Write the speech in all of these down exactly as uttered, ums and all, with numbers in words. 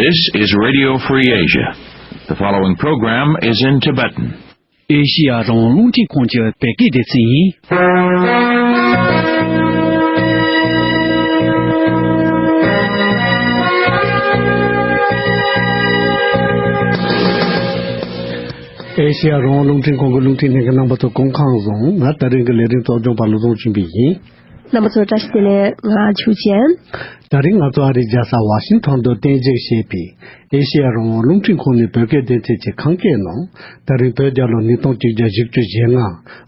This is Radio Free Asia. The following program is in Tibetan. ཨེ་ཤི་ཡ་རང་དབང་རླུང་འཕྲིན་ཁང་གི་བོད་སྐད་སྡེ་ཚན་ཡིན། ཨེ་ཤི་ཡ་རང་དབང་རླུང་འཕྲིན་ཁང་གི་རླུང་འཕྲིན་ལྷན་རྒྱས་རྣམ་པ་ཚོ་སྐུ་ཁམས་བཟང་། ང་ད་རིང་གི་ལས་རིམ་གཙོ་སྐྱོང་པ་བློ་བཟང་ཆོས་འཕེལ་ཡིན། རྣམ་པ་ཚོ་བཀྲ་ཤིས་བདེ་ལེགས། ང་ཆོས་ཅན། ད་རིང་ང་ཚོ་ཨ་རིའི་རྒྱལ་ས་ཝ་ཤིང་ཐོན་དུ་རྟེན་གཞི་བྱས་པའི་ཨེ་ཤེ་ཡ་རང་དབང་རླུང་འཕྲིན་ཁང་ནས་བོད་སྐད་སྡེ་ཚན་གྱི་ཁམས་སྐད་ནང་། ད་རིང་བོད་རྒྱལ་ལོ་ཉིས་སྟོང་བཅོ་བརྒྱད་བཞི་བཅུ་ཞེ་ལྔ།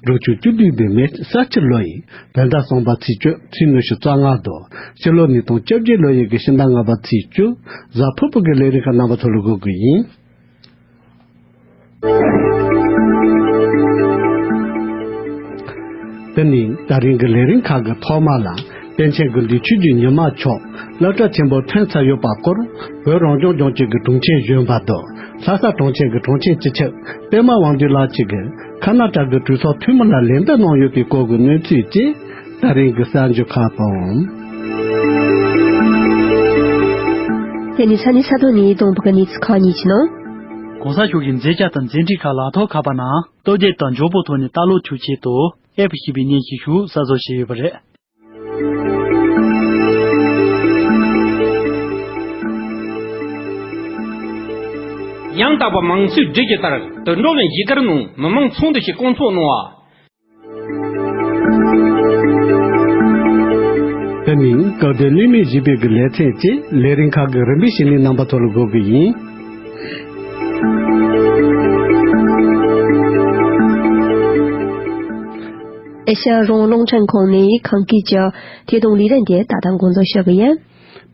རབ་བྱུང་བཅུ་བདུན་པའི་མེ་ས་ཕྱི་ལོ་ཡི་བོད་ཟླ་གསུམ་པ་ཚེས་བཅུ། ཚེས་ཉི་ཤུ་རྩ་ལྔ་དང་། ཕྱི་ལོ་ཉིས་སྟོང་བཅོ་བརྒྱད་ལོ་ཡི་གི་ཕྱི་ཟླ་ལྔ་པ་ཚེས་བཅུ། གཟའ་ཕུར་བུ་གི་ལས་རིམ་ཁག་རྣམ་པ་ཚོ་ལ་འགོད་གི་ཡིན། དེ་ནི་ད་རིང་གི་ལས་རིམ་ཁག་གི་ཐོག་མ་ལ། པཎ་ཆེན་དགེ་འདུན་ཆོས་ཀྱི་ཉི་མ་མཆོག་སློབ་གྲྭ་ཆེན་པོ་ཐོན་ཚར་ཡོད་པ་སྐོར། བོད་རང་སྐྱོང་ལྗོངས་ཀྱི་གི་དྲུང་ཆེ་གཞོན་པ་དང་། ལྷ་ས་གྲོང་ཁྱེར་གྱི་དྲུང་ཆེ་སྤྱི་ཁྱབ་པད་མ་དབང་འདུས་ལགས་ཀྱིས་གི་ཁ་ན་ཏ་གི་གྲོས་ཚོགས་འཐུས་མི་ལ་ལན་འདེབས་གནང་ཡོད་པའི་སྐོར་གྱི་གནས་ཚུལ་བཅས། ད་རིང་གི་གསར་འགྱུར་ཁག་དང་། དེ་ནི་ས་གནས་ས་ཐོག་ནས་གཏོང་ཕོད་པའི་གནས་ཚུལ་ཁག་གཉིས་ཀྱི་ནང་། གོང་ས་མཆོག་གི་མཛད་འཆར་དང་མཛད་འཕྲིན་ཁག་ལག་ཐོག་ཁ་པར་ནང་སྟབས་བདེ་དང་མགྱོགས་པོ་ཐོག་ནས་ལྟ་ཀློག་ཐུབ་ཆེད་དུ་ཨེ་ཕི་ཞེས་པའི་བརྙན་ཞིག་ཞུ་གསར་བཟོ་བྱས་ཡོད་པ་རེད། ཡང་དག་པ་མང་གཙོའི་སྒྲིག་གཞི་ལྟར་དུད་འགྲོ་ལ་གཞིས་སྒར་ནང་མི་མང་ཚོགས་འདུ་ཞིག་བསྐོང་ཚོགས་གནང་བ། དེ་མིན་སྐབས་དེར་གླེང་མོལ་ཞུས་པའི་གི་ལེ་ཚན་བཅས་ལས་རིམ་ཁག་གི་རིམ་པས་བྱས་ནས་རྣམ་པ་ཚོ་ལ་འགོད་གི་ཡིན། ཨེ་ཤ་ཡ་རང་དབང་རླུང་འཕྲིན་ཁང་ནས་ཁམས་སྐད་ཀྱི་ཐད་གཏོང་ལས་རིམ་དེ་ད་ལྟ་འགོ་འཛུགས་ཞུ་གི་ཡིན།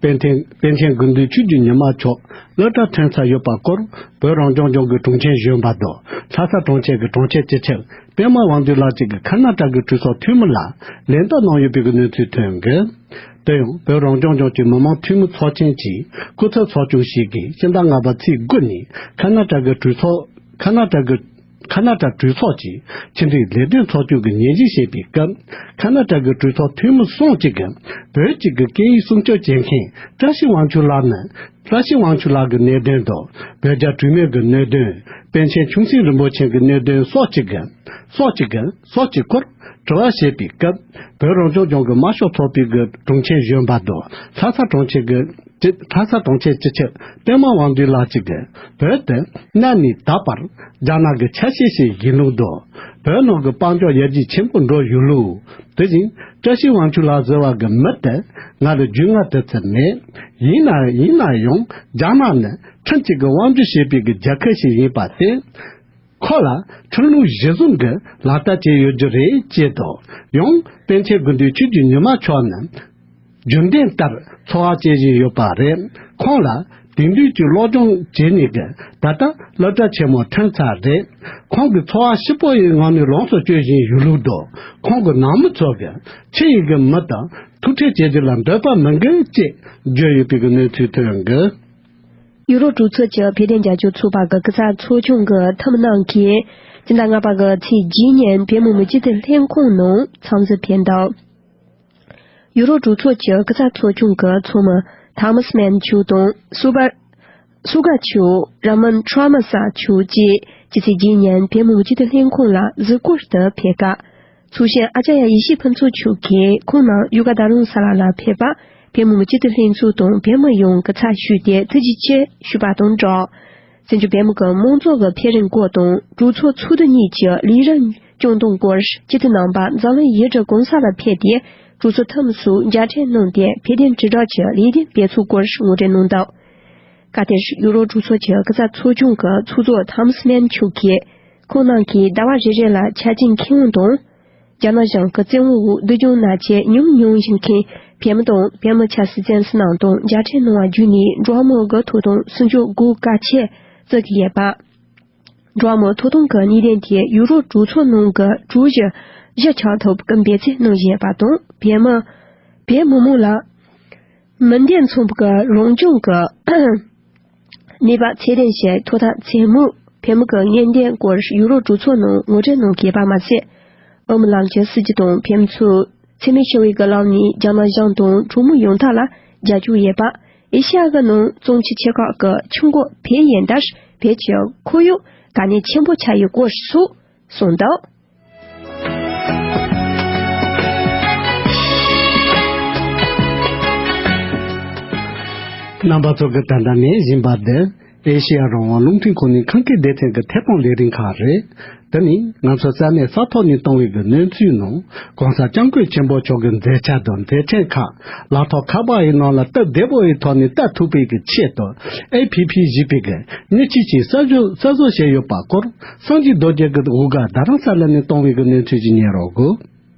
པཎ་ཆེན་པཎ་ཆེན་དགེ་འདུན་ཆོས་ཀྱི་ཉི་མ་མཆོག་སློབ་གྲྭ་ཐོན་ཚར་ཡོད་པ་སྐོར། བོད་རང་སྐྱོང་ལྗོངས་ཀྱི་དྲུང་ཆེ་གཞོན་པ་དང་ལྷ་ས་གྲོང་ཁྱེར་གྱི་དྲུང་ཆེ་སྤྱི་ཁྱབ་པད་མ་དབང་འདུས་ལགས་ཀྱིས་ཁ་ན་ཏ་གི་གྲོས་ཚོགས་འཐུས་མི་ལ་ལན་བཏབ་གནང་ཡོད་པའི་གནས་ཚུལ་ཐོན་གི། དེ་ཡང་བོད་རང་སྐྱོང་ལྗོངས་ཀྱི་མི་དམངས་འཐུས་མི་ཚོགས་ཆེན་གྱི་སྐུ་ཚབ་ཚོགས་ཆུང་ཞིག་གིས་ཕྱི་ཟླ་ལྔ་པ་ཚེས་དགུ་ཉིན་ཁ་ན་ཏ་གི་གྲོས་ཚོགས་ཁ་ན་ཏ་གི་ཁ་ན་ཏ་གྲོས་ཚོགས་ཀྱི་ཕྱི་འབྲེལ་ལས་དོན་ཚོགས་ཆུང་གི་ཉན་ཞིབ་བྱེད་པའི་སྐབས། ཁ་ན་ཏ་གི་གྲོས་ཚོགས་འཐུས་མི་གསུམ་གཅིག་གིས་བོད་ཀྱི་གི་སྐད་ཡིག་སྲུང་སྐྱོབ་བྱེད་མཁན་བཀྲ་ཤིས་དབང་ཕྱུག་ལགས་ནི། བཀྲ་ཤིས་དབང་ཕྱུག་ལགས་ཀྱི་གནད་དོན་དང་། བོད་རྒྱ་གྲོས་མོལ་གྱི་གནད་དོན། པཎ་ཆེན་ཁྱུང་སེང་རིན་པོ་ཆེ་གི་གནད་དོན་སོགས་ཀྱི་གི་སོགས་ཀྱི་གི་སོགས་ཀྱི་སྐོར་དྲི་བ་བྱེད་པའི་སྐབས། བོད་རང་སྐྱོང་ལྗོངས་ཀྱི་དམར་ཤོག་ཚོགས་པའི་གི་དྲུང་ཆེ་གཞོན་པ་དང་ལྷ་ས་གྲོང་ཁྱེར་གྱི་སྤྱི་ལྷ་ས་གྲོང་ཁྱེར་སྤྱི་ཁྱབ་པད་མ་དབང་འདུས་ལགས་ཀྱིས་གི་བོད་དུ་གནའ་ནས་ད་བར་རྒྱ་ནག་གི་ཆ་ཤས་ཤིག་ཡིན་ལུགས་དང་། བོད་ནང་གི་དཔལ་འབྱོར་ཡར་རྒྱས་ཆེན་པོ་འགྲོ་ཡོད་ལུགས། དེ་བཞིན་བཀྲ་ཤིས་དབང་ཕྱུག་ལགས་ཟེར་བ་གི་མི་དེ་ང་ལ་རྒྱུས་མངའ་དེ་ཚོ་མེད། ཡིན་ན་ཡིན་ན་ཡང་རྒྱ་ནག་ནི་ཁྲིམས་གཅིག་གི་དབང་སྒྱུར་བྱེད་པའི་གི་རྒྱལ་ཁབ་ཞིག་ཡིན་པ་དེ། ཁོ་ལ་ཁྲིམས་ལུགས་གཞི་བཟུང་གི་ལག་བསྟར་བྱས་ཡོད་རྒྱུ་རེད་ཅེས་དང་། ཡང་པཎ་ཆེན་དགེ་འདུན་ཆོས་ཀྱི་ཉི་མ་མཆོག་ནི། རྒྱུན་ལྡན་ལྟར་འཚོ་བ་སྐྱེལ་བཞིན་ཡོད་པ་རེད། ཁོང་ལ་དེང་དུས་ཀྱི་སློབ་སྦྱོང་བྱས་ནས་ཀྱི་ད་ལྟ་སློབ་གྲྭ་ཆེན་མོ་ཐོན་ཚར་རེད། ཁོང་གི་འཚོ་བ་ཧྲིལ་པོ་ཡི་ངང་ནས་ལོངས་སུ་སྤྱོད་བཞིན་ཡོད་ལུགས་དང་། ཁོང་གི་ནང་མི་ཚོ་གི་ཕྱི་ཡི་གི་མི་དང་ཐུག་འཕྲད་བྱེད་རྒྱུ་ལ་འདོད་པ་མི་འགེལ་ཅེས་བརྗོད་ཡོད་པའི་གི་གནས་ཚུལ་ཐོན་གི། ཡུ་རོབ་གྲོས་ཚོགས་ཀྱི་བོད་དོན་རྒྱབ་སྐྱོར་ཚོགས་པ་གི་སྐུ་ཚབ་ཚོགས་ཆུང་གི་འཐུས་མི་རྣམས་ཀྱིས་སྤྱི་ཟླ་ལྔ་པ་གི་ཚེས་བརྒྱད་ཉིན་བོད་མི་མང་སྤྱི་འཐུས་ལྷན་ཁང་ནང་འཚམས་གཟིགས་ཕེབས་འདུག། ཡུ་རོབ་གྲོས་ཚོགས་ཀྱི་སྐུ་ཚབ་ཚོགས་ཆུང་གི་ཚོགས་མི་ཐ་མཱས་མན་མཆོག་དང་སུ་པར་སུ་ག་མཆོག་ར་མོན་ཁྲ་མ་ས་མཆོག་བཅས་ཕྱི་ཚེས་བརྒྱད་ཉིན་བོད་མི་མང་སྤྱི་འཐུས་ལྷན་ཁང་ལ་གཟིགས་སྐོར་དུ་ཕེབས་སྐབས། ཚོགས་གཞོན་ཨ་ཅཱརྱ་ཡེ་ཤེས་ཕུན་ཚོགས་མཆོག་གིས་ཁོང་རྣམས་ཡུ་ག་རྡ་རམ་ས་ལ་ལ་ཕེབས་པར་བོད་མི་མང་སྤྱི་འཐུས་ལྷན་ཚོགས་དང་བོད་མི་ཡོངས་ཀྱི་ཚབ་ཞུས་ཏེ་ཐུགས་རྗེ་ཆེ་ཞུས་པ་དང་སྦྲགས། བཙན་བྱོལ་བོད་མི་གི་དམངས་གཙོ་གི་འཕེལ་རིམ་སྐོར་དང་གྲོས་ཚོགས་ཚོགས་དུས་གཉིས་ཀྱི་ལས་རིམ་སྐྱོང་སྟངས་སྐོར་སྤྱི་འཐུས་རྣམ་པ་འཛམ་གླིང་ཡུལ་གྲུ་གང་ས་ལ་ཕེབས་ཏེ་གྲོས་ཚོགས་འཐུས་མི་ཚོས་མཇལ་འཕྲད་གནང་སྟེ་བོད་དོན་དྲིལ་བསྒྲགས་ཀྱི་ལས་དོན་སྤེལ་ཚུལ་སྐོར་ངོ་སྤྲོད་གནང་འདུག། སྐབས་དེར་ཡུ་རོབ་གྲོས་ཚོགས་ཀྱི་སྐུ་ཚབ་ཚོགས་ཆུང་གི་ཚོགས་གཙོ་ཐ་མཱས་མན་མཆོག་གིས་ཁོང་རྣམས་ཀྱིས་ཟླ་བ་རེ་རེ་ལ་ཆ་རྐྱེན་ཁེ་དབང་དང་། རྒྱ་ནག་གཞུང་གི་བཙན་དབང་འོག་སྡུག་སྦྱོང་མནར་གཅོད་མྱོང་མྱོང་བཞིན་མཁན་བོད་མི་དང་བོད་མི་ཆབ་སྲིད་བཙོན་ཟུར་རྣམས་དང་མཇལ་འཕྲད་གནང་བ་བརྒྱུད་ནས་འགྲོ་བ་མིའི་ཐོབ་ཐང་སྲུང་སྐྱོབ་སྒོ་དཀར་ཆེ་བརྩི་གི་ཡོད་པ། འགྲོ་བ་མིའི་ཐོབ་ཐང་གི་གནད་དོན་དེ་ཡུ་རོབ་གྲོས་ཚོགས་ནང་གི་གྲོས་གཞི་གཞི་ཆགས་ཐུབ་སྐུལ་འབད་བརྩོན་གནང་བཞིན་ཡོད་པ་དང་། བོད་མི་བོད་མི་མང་ལ་མི་འདེམས་ཚོགས་པ་གི་རང་སྐྱོང་གི་ནུས་པ་ཚད་ལྡན་ཞིག་ཐོབ་ཐབས་ཚད་མའི་བོད་མི་གི་ངོས་འཛིན་སྐོར་ཡུ་རོབ་གྲོས་ཚོགས་ནང་ངོ་སྤྲོད་གནང་གི་ཡོད་པ་མ་ཟད། ཨོ་མི་ལམ་གྱི་སྲིད་བྱུས་དང་བོད་མི་ཚོས་འཚེ་མེད་ཞི་བའི་གི་ལམ་ནས་རྒྱ་ནག་གཞུང་དང་གྲོས་མོལ་ཡོང་ཐབས་ལ་རྒྱབ་སྐྱོར་ཡོད་པ། ཨེ་ཤ་ཡ་གི་ནང་གཙང་ཆུ་ཆེ་ཁག་གི་ཆུ་འགོ་བལ་ཡིན་ད་བལ་གྱི་ཁོར་ཡུག་དཀའ་གནད་ཆེན་པོ་ཆགས་ཡོད་སྐོར་སོགས་གསུངས་འདུག། རྣམ་པ་ཚོ་གི་ད་ལྟ་ནས་བཞིན་པ་འདི་ཨེ་ཤེ་ཡ་རང་དབང་རླུང་འཕྲིན་ཁང་ནས་ཁམས་སྐད་སྡེ་ཚན་གྱི་ཐད་གཏོང་ལས་རིམ་ཁག་རེད། དེ་ནི་ང་ཚོ་ས་གནས་ས་ཐོག་ནས་བཏང་བའི་གི་གནས་ཚུལ་ནང་གོང་ས་སྐྱབས་མགོན་ཆེན་པོ་མཆོག་གི་མཛད་འཆར་དང་མཛད་འཕྲིན་ཁག་ལག་ཐོག་ཁ་པར་ཡི་ནང་ལ་སྟབས་བདེ་པོ་ཡི་ཐོག་ནས་ལྟ་ཐུབ་པའི་གི་ཆེད་དུ་ཨེ་ཕི་ཕི་ཞེས་པའི་གི་མཉེན་ཆས་ཅིག་གསར་བཟོ་གསར་བཟོ་བྱས་ཡོད་པ་སྐོར་སངས་རྒྱས་རྡོ་རྗེ་གི་འུ་ག་རྡ་རམ་ས་ལ་ནས་བཏང་བའི་གི་གནས་ཚུལ་ཅིག་ཉན་རོགས་དགོས།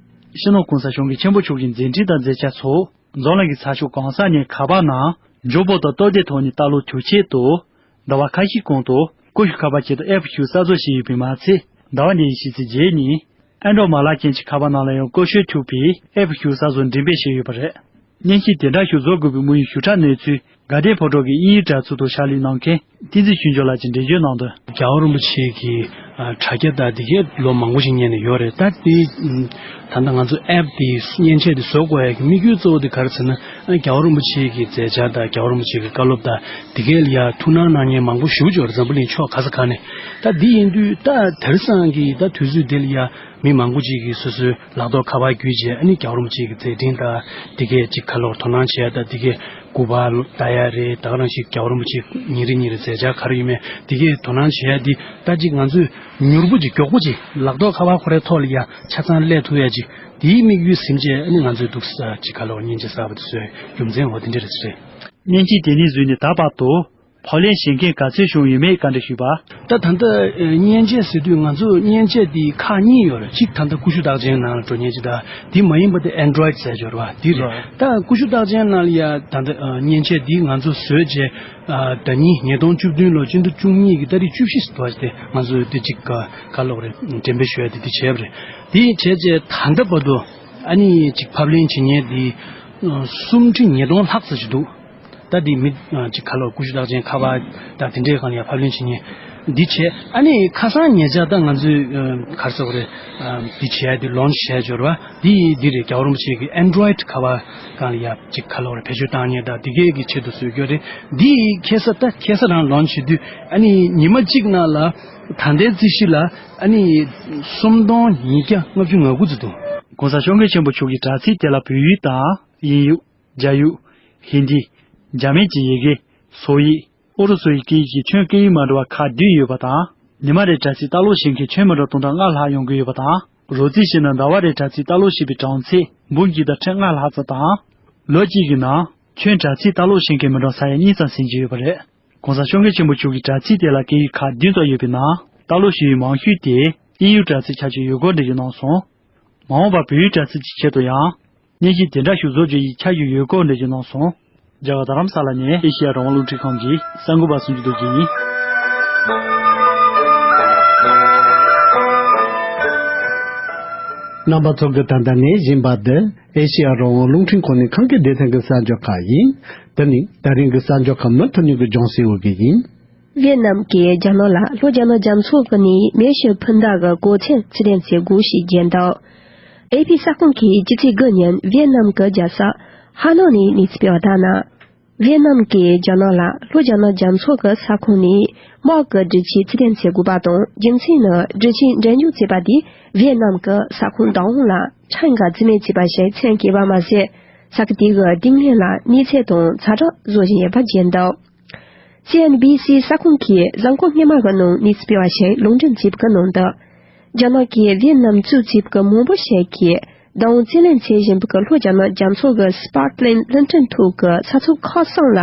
སྤྱི་ནོར་གོང་ས་སྐྱབས་མགོན་ཆེན་པོ་མཆོག་གི་མཛད་འཕྲིན་དང་མཛད་འཆར་སོགས་འཛམ་གླིང་གི་ས་ཕྱོགས་གང་ས་ནས་ཁ་པར་ནང་མགྱོགས་པོ་དང་སྟབས་བདེ་ཐོག་ནས་ལྟ་ཀློག་ཐུབ་ཆེད་དུ། ཟླ་བ་ཁ་ཤས་གོང་དུ་ཀུ་ཤུ་ཁ་པར་ཆེད་དུ་ཨེབ་ཞིག་གསར་བཟོ་བྱས་ཡོད་པས་མ་ཚད། ཟླ་བ་འདིའི་ཕྱི་ཚེས་བརྒྱད་ཉིན་ཨན་ཌོ་མ་ལག་ཅན་གྱི་ཁ་པར་ནང་ལ་ཡང་ཀུ་ཤུ་ཐུག་པའི་ཨེབ་ཞིག་གསར་བཟོ་འགྲེམས་སྤེལ་བྱས་ཡོད་པ་རེད། མཉེན་ཆས་དེ་འདྲ་ཞིག་བཟོ་དགོས་པའི་དམིགས་ཡུལ་ཞིབ་ཕྲ་གནས་ཚུལ་དགའ་ལྡན་ཕོ་བྲང་གི་དབྱིན་ཡིག་དྲ་ཚིགས་ཐོག་ཕྱག་ལས་གནང་མཁན་བསྟན་འཛིན་ཆོས་འབྱོར་ལགས་ཀྱིས་འགྲེལ་བརྗོད་གནང་དོན། རྒྱལ་བ་རིན་པོ་ཆེ་གི་ཨ་དྲ་རྒྱ་དང་འདི་གའི་ལོ་མང་པོ་ཞིག་ཉན་ནས་ཡོད་རེད། ད་དེ་ད་ལྟ་ང་ཚོ་ཨེབ་དེ་མཉེན་ཆས་དེ་བཟོ་དགོས་ཡ་གི་དམིགས་ཡུལ་གཙོ་བོ་དེ་ག་རེ་ཟེར་ན། ཨ་རྒྱལ་བ་རིན་པོ་ཆེ་གི་མཛད་འཆར་དང་རྒྱལ་བ་རིན་པོ་ཆེ་གི་བཀའ་སློབ་དང་འདི་གའི་ལ་ཡ་ཐུགས་སྣང་གནང་མཁན་མང་པོ་ཞེ་པོ་ཅིག་ཡོད་རེད། འཛམ་བུ་གླིང་ཕྱོགས་ག་ས་ག་ནས། ད་འདི་ཡིན་དུས་ད་དེང་སང་གི་ད་དུས་ཚོད་འདི་ལ་ཡ་མི་མང་པོ་ཅིག་གིས་སོ་སོའི་ལག་ཐོག་ཁ་པར་བརྒྱུད་བྱས་ཨ་ནི་རྒྱལ་བ་རིན་པོ་ཆེ་གི་མཛད་འཕྲིན་དང་འདི་གའི་ཅིག་ག་ལོར་དོ་སྣང་བྱེད་ཡ་དང་འདི་གའི་སྐུ་པར་ལྟ་ཡ་རེད། ད་ག་རང་ཞིག་རྒྱལ་བ་རིན་པོ་ཆེ་ཉིན་རེ་ཉིན་རེ་མཛད་འཆར་ག་རེ་ཡོད་མེད་འདི་གའི་དོ་སྣང་བྱེད་ཡ་འདི་ད་ཅིག་ང་ཚོས་མྱུར་པོ་ཅིག་མགྱོགས་པོ་ཅིག་ལག་ཐོག་ཁ་པར་ཁོ་རའི་ཐོག་ལ་ཡ་ཆ་ཚང་སླེབས་ཐུབ་ཡ་ཅིག་དེའི་དམིགས་ཡུལ་ཟིན་བྱས་ཨ་ནི་ང་ཚོས་འདུག་ས་ཅིག་ག་ལོར་མཉེན་ཆས་གསར་པ་དེ་བཟོས་རྒྱུ་མཚན་འོ་དེ་འདྲ་རེད་ཟེར། མཉེན་ཆས་དེ་ནས་བཟུང་ནས་ད་བར་དུ་ཕབ་ལེན་བྱེད་མཁན་ག་ཚོད་བྱུང་ཡོད་མེད་བཀའ་འདྲི་ཞུས་པ། ད་ད་ལྟ་ཨ་མཉེན་ཆས་ཟེར་དུས་ང་ཚོ་མཉེན་ཆས་འདི་ཁག་གཉིས་ཡོད་རེད། གཅིག་ད་ལྟ་ཀུ་ཤུ་རྟགས་ཅན་ནང་ལ་འགྲོ་མཁན་ཅིག་དང་འདི་མ་ཡིན་པ་དེ་ཨན་ཌོ་རོ་ཡིཌ་ཟེར་ཡོད་རེད་བ། འདི་རེད། ད་ཀུ་ཤུ་རྟགས་ཅན་ནང་ལ་ཡ་ད་ལྟ་ཨ་མཉེན་ཆས་འདི་ང་ཚོ་བཟོས་རྗེས་ཨ་ཟླ་ཉིན་ཉིས་སྟོང་བཅུ་བདུན་ལོ་སྤྱི་ཟླ་བཅུ་གཉིས་ཀྱི་ཏ་རིག་བཅུ་བཞི་ཟེར་བ་དེ་ང་ཚོ་འདི་གཅིག་ག་ག་ལོག་རེད་འགྲེམས་སྤེལ་ཞུ་ཡ་དེ་འདི་བྱས་པ་རེད། འདི་བྱས་རྗེས་ད་ལྟ་བར་དུ་ཨ་ནི་གཅིག་ཕབ་ལེན་བྱེད་མཁན་འདི་ཨ་སུམ་ཁྲི་ཉིས་སྟོང་ལྷག་ཙམ་ཞིག་འདུག། ད་འདི་མི་ཨ་ཅིག་ཁ་ལོ་ཀུ་ཤུ་རྟགས་ཅན་ཁ་པར་ད་དེ་འདྲའི་སྒང་ལ་ཡ་ཕབ་ལེན་བྱེད་མཁན་འདི་བྱས། ཨ་ནི་ཁ་སང་ཉེ་ཆར་ད་ང་ཚོས་ཨ་ག་རེ་ཟེར་དགོས་རེད། ཨ་འདི་བྱས་ཏེ་ལོན་ཆི་བྱས་འབྱོར་བ་འདི་འདི་རེད། རྒྱལ་བ་རིན་པོ་ཆེ་གི་ཨན་ཌོ་རོ་ཡིཌ་ཁ་པར་སྒང་ལ་ཡ་ཅིག་ཁ་ལོ་རེད་བེད་སྤྱོད་བཏང་མཁན་ད་འདི་གའི་གི་ཆེད་དུ་བཟོས་རྒྱུ་རེད། འདི་ཁ་སང་ད་ཁ་སང་རང་ལོན་ཆི་དུས་ཨ་ནི་ཉི་མ་གཅིག་ནང་ལ་ད་ལྟའི་རྩིས་གཞི་ལ་ཨ་ནི་སུམ་སྟོང་ཉིས་བརྒྱ་ལྔ་བཅུ་ང་དགུ་ཙམ་འདུག། གོང་ས་སྐྱབས་མགོན་ཆེན་པོ་མཆོག་གི་དྲ་ཚིགས་དེ་ལ་བོད་ཡིག་དང་དབྱིན་ཡིག་རྒྱ་ཡིག་ཧིན་དི། འཇར་མན་གྱི་ཡི་གེ་སོག་ཡིག་ཨུ་རུ་སུ་ཡི་སྐད་ཡིག་གི་ཁྱོན་སྐད་ཡིག་མ་འདྲ་བ་ཁག་བདུན་ཡོད་པ་དང་། ཉི་མ་རེར་དྲ་ཚིགས་ལྟ་ཀློག་བྱེད་མཁན་ཁྱོན་མི་འདྲ་སྟོང་ཕྲག་ལྔ་ལྷག་ཡོང་གི་ཡོད་པ་དང་། རོབ་རྩིས་བྱས་ན་ཟླ་བ་རེར་དྲ་ཚིགས་ལྟ་ཀློག་བྱེད་པའི་གྲངས་ཚད་འབུམ་གཅིག་དང་ཁྲི་ལྔ་ལྷག་ཙམ་དང་། ལོ་གཅིག་གི་ནང་ཁྱོན་དྲ་ཚིགས་ལྟ་ཀློག་བྱེད་མཁན་མི་གྲངས་ས་ཡ་གཉིས་ཙམ་ཟིན་གྱི་ཡོད་པ་རེད། གོང་ས་སྐྱབས་མགོན་ཆེན་པོ་མཆོག་གི་དྲ་ཚིགས་དེ་ལ་སྐད་ཡིག་ཁག་བདུན་ཙམ་ཡོད་པའི་ནང་ལྟ་ཀློག་བྱེད་ཡུལ་མང་ཤོས་དེ་དབྱིན་ཡིག་དྲ་ཚིགས་ཆགས་ཀྱི་ཡོད་སྐོར་འགྲེལ་བརྗོད་གནང་སོང་། མ་འོངས་པར་བོད་ཡིག་དྲ་ཚིགས་ཀྱི་ཆེད་དུ་ཡང་། མཉེན་ཆས་དེ་འདྲ་ཞིག་བཟོ་རྒྱུ་ཡི་ཆ་ཡོད་ཡོད་སྐོར་འགྲེལ་བརྗོད་གནང་སོང་། རྒྱ་གར་རྡ་རམ་ས་ལ་ནས་ཨེ་ཤེ་ཡ་རང་དབང་རླུང་འཕྲིན་ཁང་གི་གསར་འགོད་པ་སུམ་ཅུ་རྡོ་རྗེ་ཡིན། རྣམ་པ་ཚོ་གི་ད་ལྟ་ནས་བཞིན་པ་འདི་ཨེ་ཤེ་ཡ་རང་དབང་རླུང་འཕྲིན་ཁང་ནས་ཁམས་སྐད་སྡེ་ཚན་གྱི་གསར་འགྱུར་ཁག་ཡིན། འདི་ནི་ད་རིང་གི་གསར་འགྱུར་ཁག་མུ་མཐུད་ནས་ཀྱི་ལྗོངས་ཟེར་བ་གི་ཡིན། ཝེ་ནམ་གྱིས་རྒྱ་ནག་ལ་ལྷོ་རྒྱ་ནག་རྒྱ་མཚོ་གི་ནས་མེ་ཤི་འཕུར་མདའ་གི་འགོག་མཚམས་ཚུར་འཐེན་བྱེད་དགོས་ཞེས་བརྗོད་འདུག། ཨེ་ཕི་གསར་ཁང་གིས་ཕྱི་ཚེས་དགུ་ཉིན་ཝེ་ནམ་གྱི་རྒྱལ་ས་ཧ་ནོ་ནས་གནས་ཚུལ་སྤེལ་བ་ལྟར་ན། ཝེ་ནམ་གྱིས་རྒྱ་ནག་ལ་ལྷོ་རྒྱ་ནག་རྒྱ་མཚོ་གི་ས་ཁོངས་ནས་དམག་གི་སྒྲིག་ཆས་ཚུར་འཐེན་བྱེད་དགོས་པ་དང་། རྒྱུ་མཚན་ནི་སྒྲིག་ཆས་འདྲེན་འཇུག་བྱས་པ་དེས་ཝེ་ནམ་གྱི་ས་ཁོངས་བདག་དབང་ལ་ཕྲན་འགའ་འཛེམ་མེད་བྱས་པ་ཞིག་མཚོན་དགོས་པ་མ་ཟད། ས་ཁུལ་དེ་གི་དེང་སྔོན་ལ་གནས་ཚད་དང་ཛ་དྲག་བཟོ་བཞིན་ཡོད་པ་བརྗོད་འདུག། སི་ཨེན་བི་སི་གསར་ཁང་གིས་གཟའ་འཁོར་སྔོན་མ་གི་ནང་གནས་ཚུལ་སྤེལ་བ་ཞིག་ལུང་འདྲེན་བྱས་པའི་ནང་དུ། རྒྱ་ནག་གིས་ཝེ་ནམ་གཙོས་བྱས་པའི་མང་པོ་ཞིག་གིས་བདག་དབང་རྩིས་ལེན་བྱེད་བཞིན་པའི་ལྷོ་རྒྱ་ནག་རྒྱ་མཚོ་གི་སི་པར་ལེན་ལྷུན་ཁྲིམས་ཐོག་གི་ས་མཚམས་ཁག་གསུམ་ལ་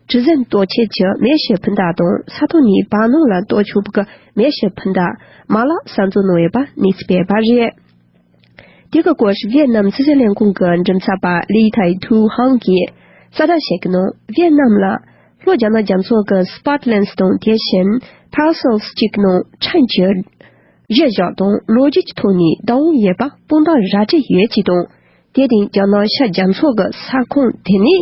གྲུ་གཟིངས་གཏོར་ཆེད་ཀྱི་མེ་ཤི་འཕུར་མདའ་དང་ས་ཐོག་ནས་བར་སྣང་ལ་གཏོར་ཆོག་པའི་མེ་ཤི་འཕུར་མདའ་མ་ལག་གསར་འཛུགས་གནང་ཡོད་པ་གནས་ཚུལ་སྤེལ་བ་རེད། དེ་གི་སྐོར་ཝེ་ནམ་སྲིད་བྱུས་ལས་ཁུངས་ཀྱི་མགྲིན་ཚབ་པ་ལི་ཐའི་ཐུའུ་ཧང་གིས་གསལ་བསྒྲགས་ཤིག་གི་ནང་ཝེ་ནམ་ལ་ལྷོ་རྒྱ་ནག་རྒྱ་མཚོ་གི་སི་པར་ལེན་དང་དེ་བཞིན་ཕར་སེལ་གཅིག་ནང་ཕྲན་གྱི་གཞི་བཞག་དང་ལོ་རྒྱུས་ཀྱི་ཐོག་ནས་བདག་དབང་ཡོད་པ་དཔང་རྟགས་ར་སྤྲོད་ཡོད་ཅེས་དང་། དེ་རིང་རྒྱ་ནག་ཤར་རྒྱ་མཚོ་གི་ས་ཁོངས་དེ་ནས་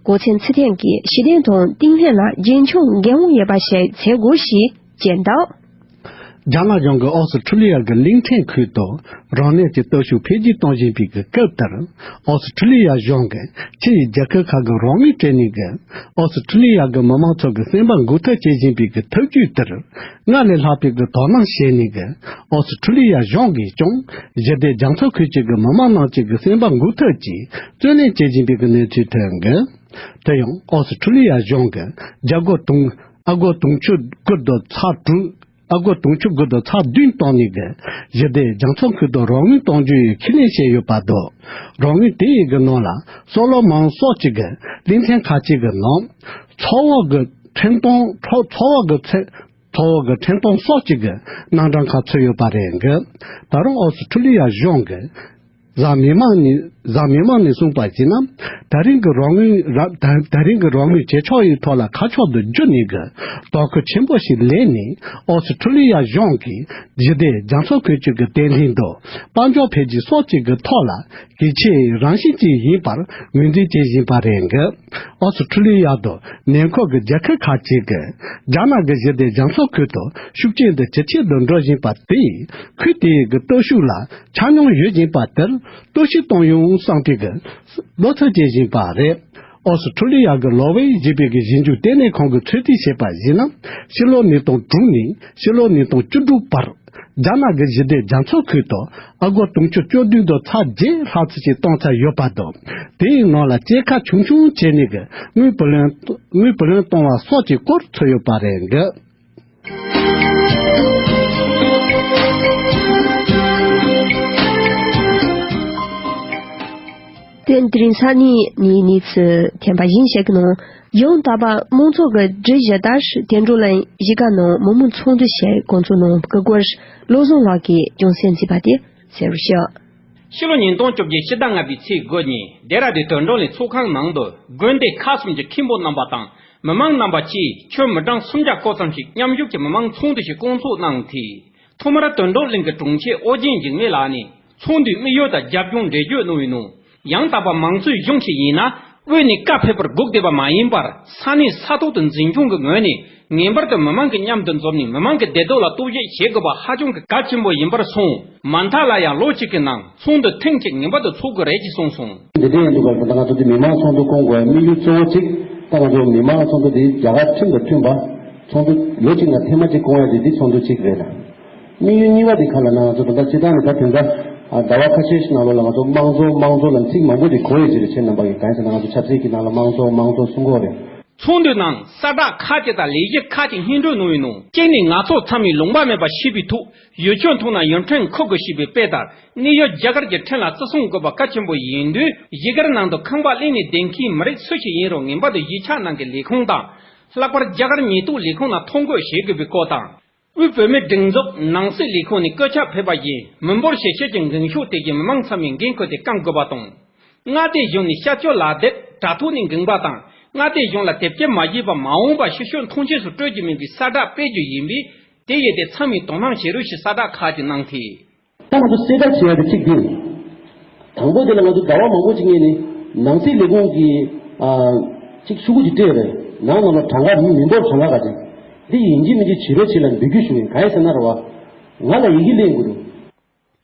འགོག་མཚམས་ཚུར་འཐེན་གྱི་ཞི་བདེ་དང་བརྟན་ལྷིང་ལ་རྒྱུན་འཁྱོངས་འགན་དབང་ཡོད་པ་ཞིག་བྱེད་དགོས་ཞེས་བརྗོད་འདུག། རྒྱ་ནག་གཞུང་གིས་ཨོ་སི་ཁྲུ་ལི་ཡ་གི་གླིང་ཕྲན་ཁུལ་དུ་རང་ཉིད་ཀྱི་སྟོབས་ཤུགས་འཕེལ་རྒྱས་གཏོང་བཞིན་པའི་གི་སྐབས་དེར། ཨོ་སི་ཁྲུ་ལི་ཡ་གཞུང་གིས་ཕྱི་ཡི་རྒྱལ་ཁབ་ཁག་གི་རོགས་དངུལ་སྤྲད་ནས་གི་ཨོ་སི་ཁྲུ་ལི་ཡ་གི་མི་མང་ཚོ་གི་སེམས་པ་འགུག་ཐབས་བྱེད་བཞིན་པའི་གི་ཐབས་ཇུས་དེར་སྔར་ལས་ལྷག་པའི་གི་དོ་སྣང་བྱས་ནས་གི་ཨོ་སི་ཁྲུ་ལི་ཡ་གཞུང་གིས་ཀྱང་ཞི་བདེ་རྒྱ་མཚོ་ཁུལ་གྱི་གི་མི་མང་རྣམས་ཀྱི་གི་སེམས་པ་འགུག་ཐབས་ཀྱི་བརྩོན་ལེན་བྱེད་བཞིན་པའི་གི་གནས་ཚུལ་ཐོན་གི། དེ་ཡང་ཨོ་སི་ཁྲུ་ལི་ཡ་གཞུང་གི་རྒྱ་སྒོར་དུང་ཨ་སྒོར་དུང་ཕྱུར་དགུ་དང་ཚེག་དྲུག་ཨ་སྒོར་དུང་ཕྱུར་དགུ་དང་ཚེག་བདུན་བཏང་ནས་གི་ཞི་བདེ་རྒྱ་མཚོ་ཁུལ་དུ་རོགས་དངུལ་གཏོང་རྒྱུའི་ཁས་ལེན་བྱས་ཡོད་པ་དང་། རོགས་དངུལ་དེ་ཡི་གི་ནང་ལ་སོ་ལོ་མོན་སོགས་ཀྱི་གི་གླིང་ཕྲན་ཁག་ཅིག་གི་ནང་མཚོ་བོད་གི་འཕྲིན་གཏོང་མཚོ་བོད་གི་ཚེ་མཚོ་བོད་གི་འཕྲིན་གཏོང་སོགས་ཀྱི་གི་རྣམ་གྲངས་ཁག་ཚུད་ཡོད་པ་རེད་གི། ད་རུང་ཨོ་སི་ཁྲུ་ལི་ཡ་གཞུང་གི་གཟའ་མིག་དམར་ནས་གཟའ་མིག་དམར་ནས་གསུངས་པར་གཞིགས་ན། ད་རིང་གི་རོགས་དངུལ་ར་ད་ད་རིང་གི་རོགས་དངུལ་ཇེ་ཆོག་ཡི་ཐོག་ལ་ཁ་ཕྱོགས་སུ་བསྒྱུར་ནས་གི་དོ་ཁུར་ཆེན་པོ་ཞིག་ལེན་ནས། ཨོ་སི་ཁྲུ་ལི་ཡ་གཞུང་གིས་ཞི་བདེ་རྒྱ་མཚོ་ཁུལ་གྱི་གི་བརྟན་ལྷིང་དང་དཔལ་འབྱོར་འཕེལ་རྒྱས་སོགས་ཀྱི་གི་ཐོག་ལ་གལ་ཆེའི་རང་བཞིན་ཅན་ཡིན་པར་ངོས་འཛིན་བྱེད་བཞིན་པ་རེད་གི། ཨོ་སི་ཁྲུ་ལི་ཡ་དང་ཉེ་འཁོར་གྱི་རྒྱལ་ཁབ་ཁག་ཅིག་གིས་རྒྱ་ནག་གི་ཞི་བདེ་རྒྱ་མཚོ་ཁུལ་དུ་ཤུགས་ཆེན་དུ་ཇེ་ཆེ་དུ་འགྲོ་བཞིན་པ་དེས་ཁུལ་དེའི་གི་སྟོབས་ཤུགས་ལ་ཆ་སྙོམས་ཡོད་བཞིན་པ་དེར་གཏོར་བཤིག་གཏོང་ཡོང་བསམ་པའི་གི་བློ་འཚབ་བྱེད་བཞིན་པ་རེད། ཨོ་སི་ཁྲུ་ལི་ཡ་གི་ལོ་ཝེ་ཞེས་པའི་གི་ཞིབ་འཇུག་ལྟེ་གནས་ཁང་གིས་ཚོད་རྩིས་བྱས་པར་གཞིགས་ན། ཕྱི་ལོ་ཉིས་སྟོང་དྲུག་ནས་ཕྱི་ལོ་ཉིས་སྟོང་བཅུ་དྲུག་བར་རྒྱ་ནག་གི་ཞི་བདེ་རྒྱ་མཚོ་ཁུལ་དུ་ཨ་སྒོར་དུང་ཕྱུར་བཅུ་བདུན་དང་ཚེག་བརྒྱད་ལྷག་ཙམ་ཞིག་གཏོང་ཚར་ཡོད་པ་དང་། དེའི་ནང་ལ་སྐྱེད་ཀ་ཆུང་ཆུང་བྱས་ནས་གི་དངུལ་བུ་ལོན་དངུལ་བུ་ལོན་གཏོང་བ་སོགས་ཀྱི་སྐོར་ཚུད་ཡོད་པ་རེད་གི། དེ་དེ་རིང་ས་གནས་ནས་གནས་ཚུལ་ཐེངས་པ་བཞིན་བཤད་ཀྱི་ནང་། ཡང་དག་པ་དམངས་གཙོ་གི་སྒྲིག་གཞི་ལྟར་བདེ་འགྲོ་གླིང་གཞིས་ཀ་ནང་མི་མང་ཚོགས་འདུ་བྱས། ཁོང་ཚོའི་ནང་གི་སྐོར་བློ་བཟང་ལགས་ཀྱིས་ལྗོན་ཚན་མཛད་པ་དེ་གསན་རོགས་ཞུ། ཕྱི་ལོ་ཉིས་སྟོང་བཅོ་བརྒྱད་ཕྱི་ཟླ་ལྔ་པའི་ཚེས་དགུ་ཉིན་ལྡེ་ར་ལྡུན་དོན་གྲུབ་གླིང་ཚོགས་ཁང་ནང་དུ་དགོན་སྡེ་ཁག་གསུམ་གྱི་མཁན་པོ་རྣམ་པ་དང་མི་མང་རྣམ་པ་བཅས་ཁྱོན་མི་གྲངས་སུམ་བརྒྱ་སྐོར་ཙམ་ཞིག་མཉམ་ཞུགས་ཀྱིས་མི་མང་ཚོགས་འདུ་ཞིག་བསྐོང་ཚོགས་གནང་སྟེ། ཐོག་མར་དོན་གྲུབ་གླིང་གི་དྲུང་ཆེ་ཨོ་རྒྱན་འཇིགས་མེད་ལགས་ནས་ཚོགས་འདུའི་དམིགས་ཡུལ་དང་རྒྱབ་ལྗོངས་འགྲེལ་བརྗོད་གནང་བའི་ནང་། ཡང་དག་པ་དམངས་གཙོའི་གཞུང་ཞིག་ཡིན་ན། དབུས་ནས་བཀའ་ཕེབས་པར་སྒུག་བསྡད་པ་མ་ཡིན་པར། ས་གནས་ས་ཐོག་ཏུ་འཛིན་སྐྱོང་གི་ངོས་ནས་ངེས་པར་དུ་མི་མང་གི་མཉམ་དུ་འཛོམས་ནས་མི་མང་གི་བདེ་སྡུག་ལ་རྟོག་ཞིབ་བྱེད་དགོས་པ་ཧ་ཅང་གི་གལ་ཆེན་པོ་ཡིན་པར་སོང་། མ་མཐའ་ལ་ཡང་ལོ་གཅིག་གི་ནང་ཚོགས་འདུ་ཐེངས་གཅིག་ངེས་པར་དུ་ཚོགས་དགོས་རེད་ཅེས་གསུངས་སོང་། འདི་འདྲ་ཡིན་དུས་ད་ལྟ་ང་ཚོ་འདི་མི་མང་ཚོགས་འདུ་བསྐོང་དགོས་དམིགས་ཡུལ་གཙོ་བོ་གཅིག་ད་ང་ཚོ་མི་མང་ཚོགས་འདུ་འདི་རྒྱ་གར་ཁྲིམས་དང་མཐུན་པ་ཚོགས་འདུ་ལོ་གཅིག་ནང་ཐེངས་མ་གཅིག་བསྐོང་ཡ་འདི་འདི་ཚོགས་འདུ་གཅིག་རེད་ལ། དམིགས་ཡུལ་གཉིས་པ་དེ་ག་ལ་ན་ང་ཚོ་ད་ལྟ་སྤྱི་བཏང་ནས་ད་དེ་འདྲ་ཟླ་བ་ཁ་ཤས་ཤིག་ནང་ལོགས་ལ་ང་ཚོ་དམངས་གཙོ་དམངས་གཙོ་ལ་ཚིག་མང་པོ་ཞིག་གོ་ཡོད་ཅེས་རེད། ཁྱེད་རྣམ་པ་གིས་གང་ཡིན་ཟེར་ན་ང་ཚོ་ཆབ་སྲིད་ཀྱི་ནང་ལ་དམངས་གཙོ་དམངས་གཙོ་གསུང་གི་ཡོད་རེད། ཚོགས་འདུའི་ནང་གསལ་བསྒྲགས་ཁག་ཅིག་དང་ལས་གཞི་ཁག་ཅིག་སྙན་སྒྲོན་གནང་བའི་ནང་། གཅིག་ནས་ང་ཚོ་ཚང་མས་ལུང་པ་མེད་པར་ཤེས་པའི་ཐོག་ཡུལ་ཆོས་མཐོང་ན་ཡུལ་ཕྲན་འཁུར་དགོས་ཞེས་པའི་དཔེ་ལྟར། གནས་ཡུལ་རྒྱ་གར་གྱི་ཕྲན་ལ་བརྩི་སྲུང་དགོས་པ་གལ་ཆེན་པོ་ཡིན་དུས། གཞིས་སྒར་ནང་དུ་ཁང་པ་གླས་ནས་བསྡད་མཁན་མི་རིགས་སུ་ཞིག་ཡིན་རུང་ངེས་པར་དུ་གཞིས་ཆགས་ནང་གི་ལས་ཁུངས་དང་། ལྷག་པར་རྒྱ་གར་ཉེན་རྟོག་ལས་ཁུངས་ནང་ཐོ་འགོད་བྱེད་དགོས་པའི་སྐོར་དང་། དབུས་བོད་མིའི་སྒྲིག་འཛུགས་ནང་སྲིད་ལས་ཁུངས་ནས་བཀོད་ཁྱབ་ཕེབས་པ་བཞིན་མི་འབོར་ཞེ་ཆེ་ཅན་འགེངས་ཤོག་དེ་བཞིན་མི་མང་ཚང་མས་འགན་ཁུར་ཏེ་བསྐང་དགོས་པ་དང་། མངའ་སྡེ་གཞུང་ནས་བྱ་སྤྱོད་ལག་དེབ་དྲ་ཐོག་ནས་འགེངས་པ་དང་། མངའ་སྡེ་གཞུང་ལ་དེབ་སྐྱེལ་མ་བྱས་པར་མ་འོངས་པར་ཕྱི་བཤོལ་མཐོང་ཆོས་སུ་སྤྲོད་རྒྱུ་མིན་པའི་གསལ་བསྒྲགས་སྤེལ་རྒྱུ་ཡིན་པས། དེ་ཡིན་ཏེ་ཚང་མས་དོ་སྣང་བྱེད་རོགས་ཞེས་གསལ་བསྒྲགས་ཁག་ཅིག་གནང་སྟེ། ད་ང་ཚོ་གསལ་བསྒྲགས་བྱེད་ཡ་དེ་གཅིག་དེ། དང་པོ་དེ་ལ་ང་ཚོ་ཟླ་བ་མང་པོ་ཅིག་སྔོན་ནས་ནང་སྲིད་ལས་ཁུངས་ཀྱིས་ཨ་ཅིག་ཤོག་གུ་ཅིག་སྤྲད་རེད། ནང་ནང་ལ་གྲངས་ཀ་མི་མི་འབོར་གྲངས་ཀ་ག་ཅིག་འདི་ཡིན་གཅིག་མིན་གཅིག་བྱེད་རོགས་བྱེད་ལ་འབོད་སྐུལ་ཞུ་ཡིན། གང་ཡིན་ཟེར་ན་རེད་བ། ང་ལ་ཡི་གེ་ལེན་དགོས་འདུག།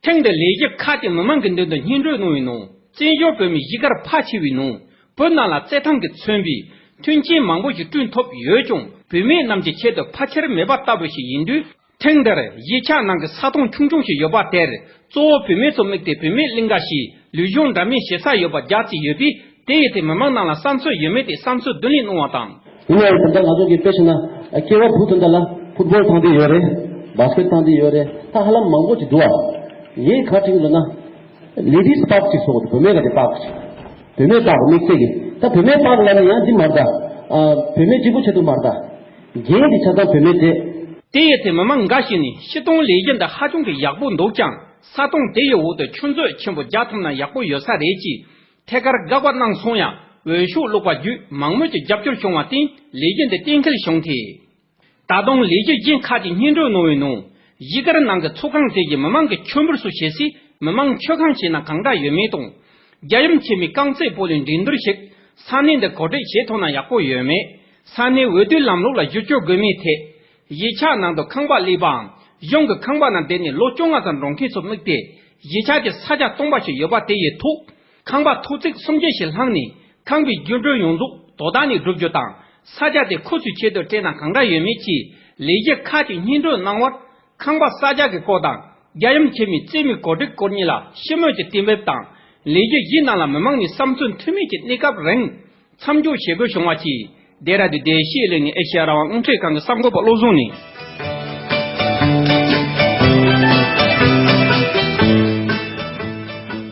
ཐེངས་འདིར་ལས་གཞི་ཁག་ཅིག་མི་མང་གི་མདུན་དུ་སྙན་སྒྲོན་གནང་བའི་ནང་། བཙན་བྱོལ་བོད་མིའི་གཞིས་སྒར་ཕལ་ཆེ་བའི་ནང་བོད་ནང་ལ་བཙན་ཐབས་ཀྱིས་མཚོན་པའི་མཐུན་རྐྱེན་མང་པོ་ཞིག་བསྐྲུན་ཐུབ་ཡོད་ཀྱང་། བུད་མེད་རྣམས་ཀྱི་ཆེད་དུ་ཕལ་ཆེར་མེད་པ་ལྟ་བུ་ཞིག་ཡིན་དུས། ཐེངས་འདིར་གཞིས་ཆགས་ནང་གི་ས་སྟོང་ཆུང་ཆུང་ཞིག་ཡོད་པ་དེར་གཙོ་བོ་བུད་མེད་ཚོ་དམིགས་ཏེ་བུད་མེད་གླིང་ག་ཞེས་ལུས་སྦྱོང་འདྲ་མིན་བྱེད་ས་ཡོད་པ་རྒྱག་རྩིས་ཡོད་པས། དེ་ཡི་ཐད་མི་མང་རྣམས་ལ་བསམ་ཚུལ་ཡོད་མེད་དེ་བསམ་ཚུལ་བསྡུ་ལེན་གནང་བ་དང་། ཡིན་ནའང་ད་ལྟ་ང་ཚོ་གི་དཔེ་བྱས་ན་སྐྱེ་བ་བུ་ད་ལྟ་ལ་ཕུཊ་བོལ་ཐང་དེ་ཡོད་རེད། བཱ་སི་ཀེཊ་ཐང་དེ་ཡོད་རེད། ད་ཧ་ལམ་མང་པོ་ཅིག་འདུག་ཨ། ངས་ག་རེ་དྲན་གྱི་འདུག་ན། ལེ་ཌིས་པཱརཀ་ཅིག་བཟོ་དགོས་འདུག། བུད་མེད་ག་དེ་པཱརཀ་ཅིག། བུད་མེད་པཱརཀ་དམིགས་བསལ་གྱི། ད་བུད་མེད་པཱརཀ་ལབ་ན་ཡང་འདི་མ་རེད་ད། ཨ། བུད་མེད་གཅིག་པུ་ཆེད་དུ་མ་རེད་ད། རྒན་འདི་ཆ་ཚང་བུད་མེད་རེད། དེ་ཡི་ཐད་མི་མང་འགའ་ཞིག་ནས་སྤྱི་སྟོང་ལས་གཞི་འདི་ཧ་ཅང་གི་ཡག་པོ་འདུག་ཀྱང་། ས་སྟོང་དེ་ཡི་འོག་ཏུ་ཆུ་མཛོད་ཆེན་པོ་རྒྱག་ཐུབ་ན་ཡག་པོ་ཡོད་ས་རེད་ཅེས་ཐད་ཀར་དགག་པ་གནང་སོང་ཡང་། འོས་ཤོག་བླུགས་པ་བརྒྱུད་མང་མོས་ཀྱི་རྒྱབ་སྐྱོར་བྱུང་བར་བརྟེན་ལས་གཞི་འདི་གཏན་འཁེལ་བྱུང་སྟེ། ད་དུང་ལས་གཞི་གཞན་ཁག་ཅིག་སྙན་སྒྲོན་གནང་བའི་ནང་། གཞིས་སྒར་ནང་གི་ཚོགས་ཁང་དེ་བཞིན་མི་མང་གི་མཆོད་འབུལ་སོགས་བྱེད་སའི་མི་མང་མཆོད་ཁང་བྱས་ན་གང་འདྲ་ཡོད་མེད་དང་། རྒྱལ་ཡུམ་ཆེན་མོའི་རྐང་རྩེད་སྤོ་ལོའི་འགྲན་བསྡུར་ཞིག་ས་གནས་འདིར་གོ་སྒྲིག་བྱེད་ཐུབ་ན་ཡག་པོ་ཡོད་མེད། ས་གནས་འོས་བསྡུའི་ལམ་ལུགས་ལ་བསྒྱུར་བཅོས་དགོས་མིན་ཐད། གཞིས་ཆགས་ནང་དུ་ཁང་པ་གླས་པའམ་ གཞུང་གི་ཁང་པ་ནང་བསྡད་ནས་ལོ་བཅོ་ལྔ་ཙམ་འགྲོ་མཁན་ཚོ་དམིགས་ཏེ་གཞིས་ཆགས་ཀྱི་ས་ཆ་སྟོང་པ་ཞིག་ཡོད་པ་དེ་ཡི་ཐོག་ཁང་པ་ཐོག་བརྩེགས་སུམ་བརྒྱ་ཞིག་བསླངས་ནས་ཁང་པའི་རྒྱུན་གྲོན་ཡོངས་རྫོགས་དོ་བདག་ནས་བསྒྲུབ་རྒྱུ་དང་ས་ཆ་དེ་ཁོ་ཚོའི་ཆེད་དུ་སྤྲད་ན་གང་འདྲ་ཡོད་མེད་ཀྱི་ལས་གཞི་ཁག་ཅིག་སྙན་སྒྲོན་གནང་བར། ཁང་པ་གསར་རྒྱག་གི་སྐོར་དང་རྒྱལ་ཡུམ་ཆེན་མོའི་རྩེ་མོའི་གོ་སྒྲིག་སྐོར་གཉིས་ལ་ཞི་མོལ་གྱི་གཏན་འབེབས་དང་ལས་གཞི་གཞན་རྣམས་ལ་མི་མང་ནས་བསམ་ཚུལ་མཐུན་མིན་གྱི་གནས་སྐབས་རིང་མཚམས་འཇོག་བྱེད་དགོས་བྱུང་བ་བཅས། ལྡེ་ར་ལྡུན་བདེ་སྐྱིད་གླིང་ནས་ཨེ་ཤེ་ཡ་རང་དབང་རླུང་འཕྲིན་ཁང་གི་གསར་འགོད་པ་བློ་བཟང་ནས།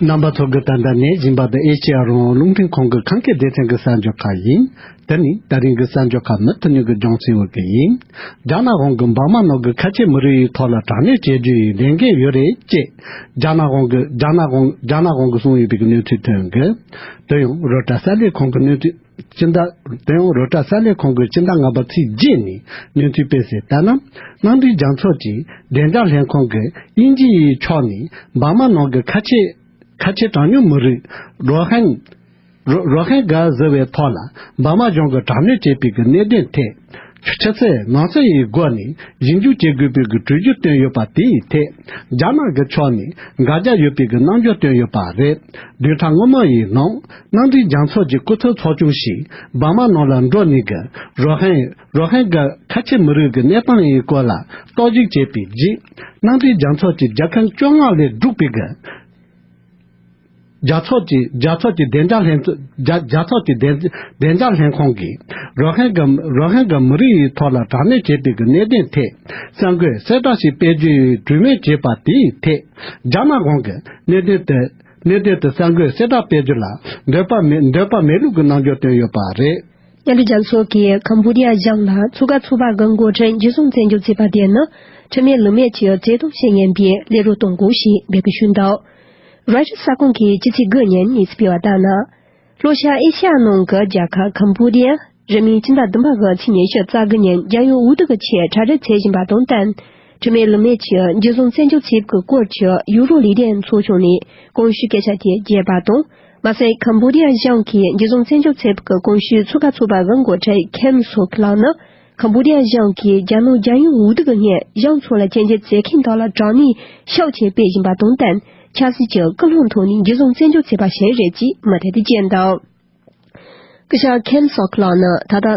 རྣམ་པ་ཚོ་གི་ད་ལྟ་ནས་གཞན་པ་དུ་ཨེ་ཤེ་ཡ་རང་དབང་རླུང་འཕྲིན་ཁང་གི་ཁམས་སྐད་སྡེ་ཚན་གྱི་གསར་འགྱུར་ཁག་ཡིན། དེ་ནི་ད་རིང་གི་གསར་འགྱུར་ཁག་མུ་མཐུད་ནས་ཀྱི་ལྗོངས་སྲིད་འོག་གི་ཡིན། རྒྱ་ནག་དབང་གིས་འབར་མ་ནང་གི་ཁ་ཆེ་མི་རིགས་ཡི་ཐོག་ལ་དྲག་གནོན་བྱེད་རྒྱུ་ཡི་ལས་འགན་ཡོད་རེད་ཅེས་རྒྱ་ནག་དབང་གིས་རྒྱ་ནག་དབང་རྒྱ་ནག་དབང་གིས་གསུངས་ཡོད་པའི་གནས་ཚུལ་ཐོན་གི། དེ་ཡང་རོ་ཊར་གསར་ལས་ཁང་གི་གནས་ཚུལ་སྤྱི་ཟླ་དེ་ཡང་རོ་ཊར་གསར་ལས་ཁང་གིས་སྤྱི་ཟླ་ལྔ་པ་ཚེས་བརྒྱད་ནས་གནས་ཚུལ་སྤེལ་གསལ་ལྟར་ན། མནའ་འབྲེལ་རྒྱལ་ཚོགས་ཀྱི་བདེ་འཇགས་ལྷན་ཁང་གིས་དབྱིན་ཇི་ཡི་ཕྱོགས་ནས་འབར་མ་ནང་གི་ཁ་ཆེ་ཁ་ཆེ་གྲངས་ཉུང་མི་རིགས་རོ་ཧན་རོ་རོ་ཧན་གྷ་ཟེར་བའི་ཐོག་ལ་འབར་མ་གཞུང་གིས་དྲག་གནོན་བྱས་པའི་གི་གནད་དོན་ཐད་ཕྱི་གསལ་ནང་གསལ་ཡི་སྒོ་ནས་ཞིབ་འཇུག་བྱེད་དགོས་པའི་གི་གྲོས་གཞི་བཏོན་ཡོད་པ་དེའི་ཐད་རྒྱ་ནག་གི་ཕྱོགས་ནས་འགལ་རྒྱ་ཡོད་པའི་གི་རྣམ་འགྱུར་བཏོན་ཡོད་པ་རེད། བདུན་ཕྲག་སྔོན་མ་ཡི་ནང་མནའ་འབྲེལ་རྒྱལ་ཚོགས་ཀྱི་སྐུ་ཚབ་ཚོགས་ཆུང་ཞིག་འབར་མ་ནང་ལ་འགྲོ་ནས་གི་རོ་ཧན་རོ་ཧན་གྷ་ཁ་ཆེ་མི་རིགས་ཀྱི་གནས་སྟངས་ཡི་སྐོར་ལ་རྟོག་ཞིབ་བྱས་པའི་རྗེས། མནའ་འབྲེལ་རྒྱལ་ཚོགས་ཀྱི་རྒྱལ་ཁབ་བཅོ་ལྔ་ལས་གྲུབ་པའི་གི་རྒྱལ་ཚོགས་ཀྱི་རྒྱལ་ཚོགས་ཀྱི་བདེ་འཇགས་ལྷན་ཚོགས་རྒྱལ་རྒྱལ་ཚོགས་ཀྱི་བདེ་བདེ་འཇགས་ལྷན་ཁང་གིས་རོ་ཧན་གྷ་རོ་ཧན་གྷ་མི་རིགས་ཡི་ཐོག་ལ་དྲག་གནོན་བྱས་པའི་གི་གནད་དོན་ཐད་གསར་འགོད་གསལ་བསྒྲགས་ཤིག་སྤེལ་རྒྱུའི་གྲོས་མོལ་བྱས་པ་དེའི་ཐད་རྒྱ་ནག་དབང་གིས་གནད་དོན་དེ་གནད་དོན་དེ་གསར་འགོད་གསལ་བསྒྲགས་སྤེལ་རྒྱུ་ལ་འདོད་པ་མེད་འདོད་པ་མེད་ལུགས་ཀྱི་རྣམ་འགྱུར་བཏོན་ཡོད་པ་རེད། མཉམ་འབྲེལ་རྒྱལ་ཚོགས་ཀྱིས་ཁམ་བུ་ཌི་ཡ་གཞུང་ལ་ཚུགས་ཀ་ཚུགས་པ་གི་འགོ་ཁྲིད་འཇུ་བཟུང་བཙན་འཇུག་བྱས་པ་དེ་ནི་ཁྲིམས་མེད་ལུགས་མེད་ཀྱི་བཙན་བཟུང་བྱེད་ཉན་པའི་ལས་རོགས་གཏོང་དགོས་ཞེས་འབོད་སྐུལ་ཞུས་འདུག་རོའི་ཊར་གསར་ཁང་གིས་ཕྱི་ཚེས་དགུ་ཉིན་གནས་ཚུལ་སྤེལ་བ་ལྟར་ན། ལྷོ་ཤར་ཨེ་ཤ་ཡ་ནང་གི་རྒྱལ་ཁབ་ཁམ་བུ་ཌི་ཡ་རིང་མིན་སྤྱི་ཟླ་བདུན་པ་གི་ཚེས་ཉི་ཤུ་རྩ་དགུ་ཉིན་རྒྱལ་ཡོངས་འོས་བསྡུ་གི་ཆེད་གྲ་སྒྲིག་བྱེད་བཞིན་པ་དང་བསྟུན། ཁྲིམས་མེད་ལུགས་མེད་ཀྱི་འཇུ་བཟུང་བཙན་འཇུག་བྱས་པའི་སྐོར་གྱི་ཡུ་རོབ་ལས་སྡེ་ཚོགས་ཆུང་ནས་གོང་ཞུས་སྐད་ཆ་དེ་བརྗེད་པ་དང་། མ་ཟད་ཁམ་བུ་ཌི་ཡ་གཞུང་གིས་འཇུ་བཟུང་བཙན་འཇུག་བྱས་པའི་གོང་ཞུས་ཚུགས་ཀ་ཚུགས་པ་གི་འགོ་ཁྲིད་ཁེམ་སོ་ཁི་ལགས་ནི་ཁམ་བུ་ཌི་ཡ་གཞུང་གིས་རྒྱ་ནག་རྒྱལ་ཡོངས་འོས་བསྡུ་གི་སྔོན་གཞུང་ཚོགས་ལ་བཅར་འདྲི་བྱེད་མཁན་དག་ལ་དྲག་གནོན་ཤུགས་ཆེ་སྤེལ་བཞིན་པ་དང་བསྟུན། ཆབ་སྲིད་ཀྱི་ཀུན་སློང་ཐོག་ནས་འཇུ་བཟུང་བཙན་འཇུག་བྱས་པ་ཞིག་རེད་ཅེས་མུ་མཐུད་དུ་བརྗོད་འདུག་སྐུ་ཞབས་ཁེམ་སོ་ཁི་ལགས་ནི་ད་ལྟ་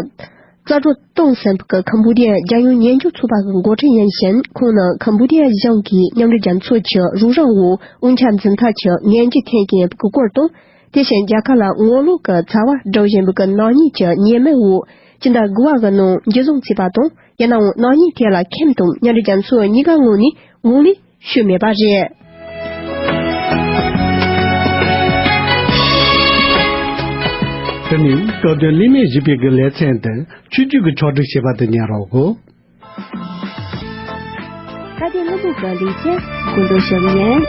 རྩ་གྲོགས་སྟོང་ཟིན་པའི་ཁམ་བུ་ཌི་ཡ་རྒྱལ་ཡོངས་ཉེན་སྐྱོབ་ཚོགས་པ་གི་འགོ་ཁྲིད་ཡིན་ཞིང་། ཁོང་ནི་ཁམ་བུ་ཌི་ཡ་གཞུང་གིས་མཉམ་འབྲེལ་རྒྱལ་ཚོགས་ཀྱི་རོགས་རམ་འོག་དབང་ཆ་འཛིན་ཐབས་ཀྱི་ངན་ཇུས་འཐེན་གྱི་ཡིན་པའི་སྐོར་དང་། དེ་བཞིན་རྒྱལ་ཁབ་ལ་ངོ་ལོག་གི་ཚ་བ་སྒྲོག་བཞིན་པའི་ནག་ཉེས་ཀྱི་ཉེས་མིང་འོག་སྤྱི་ཟླ་དགུ་པ་གི་ནང་འཇུ་བཟུང་བྱས་པ་དང་། ཡིན་ནའང་ནག་ཉེས་དེ་ལ་ཁེམ་དང་མཉམ་འབྲེལ་རྒྱལ་ཚོགས་གཉིས་ཀ་ངོས་ནས་ངོས་ལེན་ཞུས་མེད་པ་རེད། དེ་ནི་སྐབས་དོན་ལི་མེ་བཞི་པའི་གི་ལེ་ཚན་དུ་ཆོས་བརྒྱུད་ཀྱི་ཕྱོགས་སྒྲིག་བྱས་པ་དེ་ཉན་རོགས་གོ། ཁ་བརྡའི་གློ་བུར་གྱི་ལེ་ཚན་གོ་འདོད་ཞུ་ཡིན།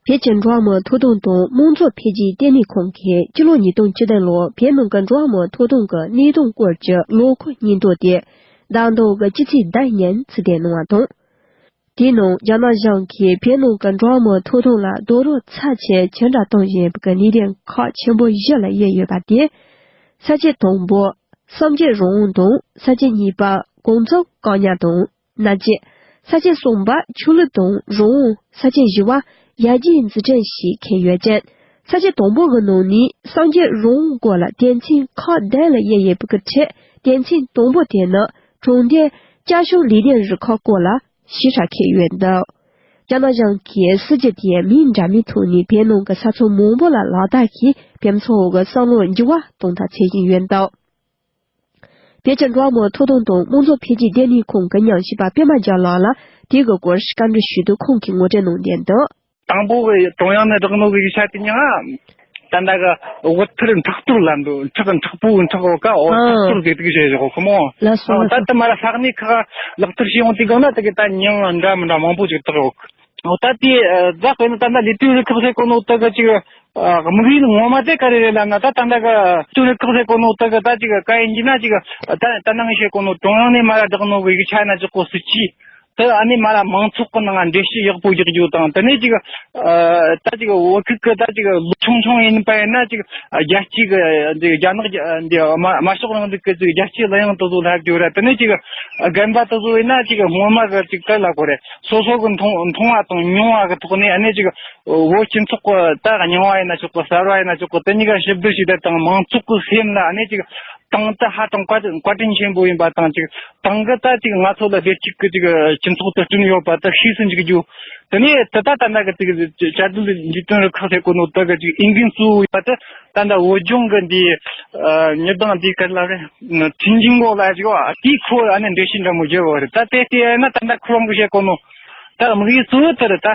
བོད་ཀྱི་འགྲོ་བ་མིའི་ཐོབ་ཐང་དང་དམངས་གཙོ་འཕེལ་རྒྱས་ལྟེ་གནས་ཁང་གིས་སྤྱི་ལོ་ཉིས་སྟོང་བཅུ་བདུན་ལོར་བོད་ནང་གི་འགྲོ་བ་མིའི་ཐོབ་ཐང་གི་གནས་སྟངས་སྐོར་གྱི་ལོ་འཁོར་སྙིང་སྟོབས་དེ་ཟླ་མདོ་གི་སྤྱི་ཚེས་བརྒྱད་ཉིན་ཚུལ་བསྟན་གནང་བ་དང་། དེའི་ནང་རྒྱ་ནག་གཞུང་གིས་བོད་ནང་གི་འགྲོ་བ་མིའི་ཐོབ་ཐང་ལ་རྡོག་རོལ་ཚབས་ཆེ་ཇི་འདྲ་གཏོང་བཞིན་པའི་གནད་དོན་ཁག་ཆེན་པོ་བཞི་ལ་དབྱེ་ཡོད་པ་དེ། ས་བཅད་དང་པོ་སངས་རྒྱས་རང་དབང་དང་། ས་བཅད་གཉིས་པ་གོང་འཕེལ་བཀག་ཉར་དང་མནར་གཅོད། ས་བཅད་གསུམ་པ་ཆོས་ལུགས་དང་རང་དབང་། ས་བཅད་བཞི་པ་ཡར་རྒྱས་འཛུགས་སྐྲུན་ཞེས་འཁོད་ཡོད་ཅིང་། ས་བཅད་དང་པོ་གི་ནང་ནས་སངས་རྒྱས་རང་དབང་སྐོར་ལ་སྡེ་ཚན་ཁག་བདུན་ལ་དབྱེ་ཡོད་པའི་ཁྲོད་སྡེ་ཚན་དང་པོ་དེ་ནི་དྲང་བདེན་བསྐྱར་ཞིབ་ལས་དོན་རུ་ཁག་སྐོར་ལ་ཞིབ་ཕྲ་འཁོད་ཡོད་འདུག་རྒྱ་ནག་གཞུང་གིས་སྲིད་ཇུས་དེ་མིང་འདྲ་མིན་ཐོག་ནས་བོད་ནང་གི་ས་ཕྱོགས་མང་པོ་ལ་ལག་བསྟར་གྱིས་བོད་མི་ཚོའི་བསམ་བློ་འགྱུར་བ་གཏོང་ཐབས་བྱེད་བཞིན་ཡོད་འདུག་བོད་ཀྱི་འགྲོ་བ་མིའི་ཐོབ་ཐང་དང་དམངས་གཙོ་འཕེལ་རྒྱས་ལྟེ་གནས་ཁང་གི་ཉམས་ཞིབ་པ་པད་མ་རྒྱལ་ལགས་ལ་དེ་གི་སྐོར་བཀའ་འདྲི་ཞུས་དུས་ཁོང་གིས་ངོ་སྤྲོད་གནང་དོན་དུ། དང་པོ་གི་ཀྲུང་དབྱང་ནས་བསྒྲགས་ནོ་གི་ཡིག་ཆ་དེ་ཉིད་ད་ལྟ་གི་དབུལ་ཐར་འཕྲག་བསྟོད་ལ་འདུག་འཕྲག་འཕྲག་པོའི་འཕྲག་འོ་ཀ་འོ་ཨ་འཕྲག་བསྟོད་ཟེར་དུས་བྱས་བཞག་ཁོ་མོ། ལགས་སོ། ཨ་ལགས་ད་སོ། དེ་མ་ར་ས་གནས་ཁག་ལག་བསྟར་བྱས་ཡོང་དུས་སྒང་ན་དེ་གི་ད་མིང་འདྲ་མི་འདྲ་མང་པོ་ཅིག་བཏགས་ཡོད། འོ་ད་དེ་ཨ་ད་དཔེར་ན་ད་ལྟ་ལས་དོན་རུ་ཁག་ཟེར་གོ་ནོ་དེ་གི་ཅིག་ཨ་དམིགས་ཡུལ་ངོ་མ་དེ་ག་རེ་རེད་ལབ་ན། ད་ད་ལྟ་གི་ལས་དོན་རུ་ཁག་ཟེར་གོ་ནོ་དེ་གི་ད་ཅིག་ག་ཡིན་གྱི་ན་ཅིག་ད་ད་ནང་བཤད་གོ་ནོ་ཀྲུང་དབྱང་ནས་མ་ར་བསྒྲགས་ནོ་གི་ཡིག་ཆ་ན་ཅིག་གོ་སྲིད་ཀྱི། དེ་ཨ་ནི་མ་ལ་མང་ཚོགས་ཀྱི་ནང་འགྲེལ་བཤད་ཡག་པོ་རྒྱག་རྒྱུ་དང་། དེ་ནས་ཅིག་ཨ་ད་ཅིག་བོད་ཁུལ་གྱི་ད་ཅིག་ལོ་ཆུང་ཆུང་ཡིན་པ་ཡིན་ན་ཅིག་རྒྱལ་སྤྱི་གི་འདི་རྒྱ་ནག་གི་འདི་དམར་དམར་ཤོག་རིང་ལུགས་ཀྱི་ཅིག་རྒྱལ་སྤྱིའི་གླུ་དབྱངས་དེ་ཚོ་ལྷག་རྒྱུ་ར། དེ་ནས་ཅིག་རྒན་པ་དེ་ཚོ་ཡིན་ན་ཅིག་སྔོན་མ་གི་ཅིག་ག་ལ་གོ་རེད། སོ་སོ་གི་མཐོང་མཐོང་བ་དང་མྱོང་བ་གི་ཐོག་ནས་ཨ་ནི་ཅིག་བོད་སྤྱི་ཚོགས་ཀྱི་ད་རྙིང་བ་ཡིན་ན་ཆོག་གི། གསར་བ་ཡིན་ན་ཆོག་གི། དེ་གཉིས་ཀ་ཞིབ་བསྡུར་བྱས་ཏེ་དང་། མང་ཚོགས་ཀྱི་སེམས་ལ་ཨ་ནི་ཅིག་དང་དུ་ཧ་ཅང་བཀའ་བཀའ་དྲིན་ཆེན་པོ་ཡིན་པ་དང་། ཅིག་དང་གི་ད་ཅིག་ང་ཚོ་ལ་བདེ་སྐྱིད་ཀྱི་ཅིག་སྤྱི་ཚོགས་དེ་བསྐྲུན་ཡོད་པ་དེ་ཤེས་སུ་འཇུག་རྒྱུ། དེ་ནས་དེ་ད་ད་ལྟ་གི་ཅིག་བཅའ་སྡོད་ལས་དོན་རུ་ཁག་ཟེར་གོ་ནོ་དེ་གི་ཅིག་འོས་འགན་གཙོ་བོ་ཡོད་པ་དེ་ད་ལྟ་བོད་ལྗོངས་གི་འདི་ཨ་མི་གདོང་འདི་ག་ལ་རེད། ཁྲིན་ཅིང་གོ་ལ་ཅིག་བ་དེའི་ཁོ་ཨ་ནི་འགྲེལ་བཤད་འདྲ་མོ་བརྒྱབ་པ་རེད། ད་དེ་དེ་ཡིན་ན་ད་ལྟ་ཁོ་རང་གི་བཤད་གོ་ནོ། ད་དམིགས་ཡུལ་གཙོ་བོ་དེ་རེད། ད་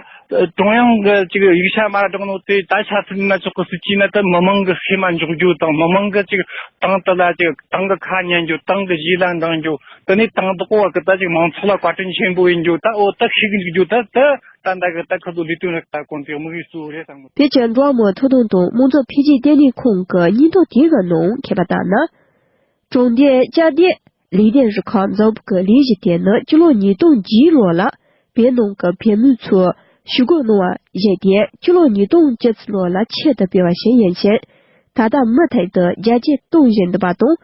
ཀྲུང་དབྱང་གི་ཅིག་ཡིག་ཆ་མ་བསྒྲགས་ནོ་དེ་ད་ཆ་ཚུལ་ན་ཆོག་གི། སྲིད་ཇུས་ན་ད་མི་མང་གི་སེམས་མ་འཇོག་རྒྱུ་དང་། མི་མང་གི་ཅིག་དང་དེ་ལ་ཅིག་དང་གི་ཁ་ཉན་རྒྱུ། དང་གི་གཞི་ལ་འདང་རྒྱུ། དེ་ནས་དང་བདག་པོ་བ་གི་ད་ཅིག་མང་ཚོགས་ལ་བཀའ་དྲིན་ཆེན་པོ་ཡིན་རྒྱུ། ད་འོ་ད་ཤེས་གི་འཇུག་རྒྱུ། ད་ད་ད་ལྟ་གི་ད་ཁོ་ཚོ་ལས་དོན་རེད། ད་དགོངས་ཏེ་དམིགས་ཡུལ་གཙོ་བོ་རེད་བསམ་གི། བོད་ཀྱི་འགྲོ་བ་མིའི་ཐོབ་ཐང་དང་དམངས་གཙོ་འཕེལ་རྒྱས་ལྟེ་གནས་ཁང་གི་སྙན་ཐོ་དེ་གི་ནང་མཁས་པ་ལྟར་ན། གྲོང་སྡེ་བཅའ་སྡོད་ལས་སྡེ་རུ་ཁག་འཛུགས་པའི་ལས་གཞི་དེ་ནི་སྤྱི་ལོ་ཉིས་སྟོང་བརྒྱད་ལོ་ལ་བོད་ནང་གི་བོད་མི་ཚོས་ཞུ་སྒོ་གནང་བ་བཞེས་ཏེ། སྤྱི་ལོ་ཉིས་སྟོང་བཅུ་གཅིག་ལོ་ལ་ཆེད་དུ་སྤེལ་བ་ཞིག་ཡིན་ཞིང་། ད་ལྟ་མུ་མཐུད་དུ་རྒྱ་སྐྱེད་གཏོང་བཞིན་འདུག་པ་དང་།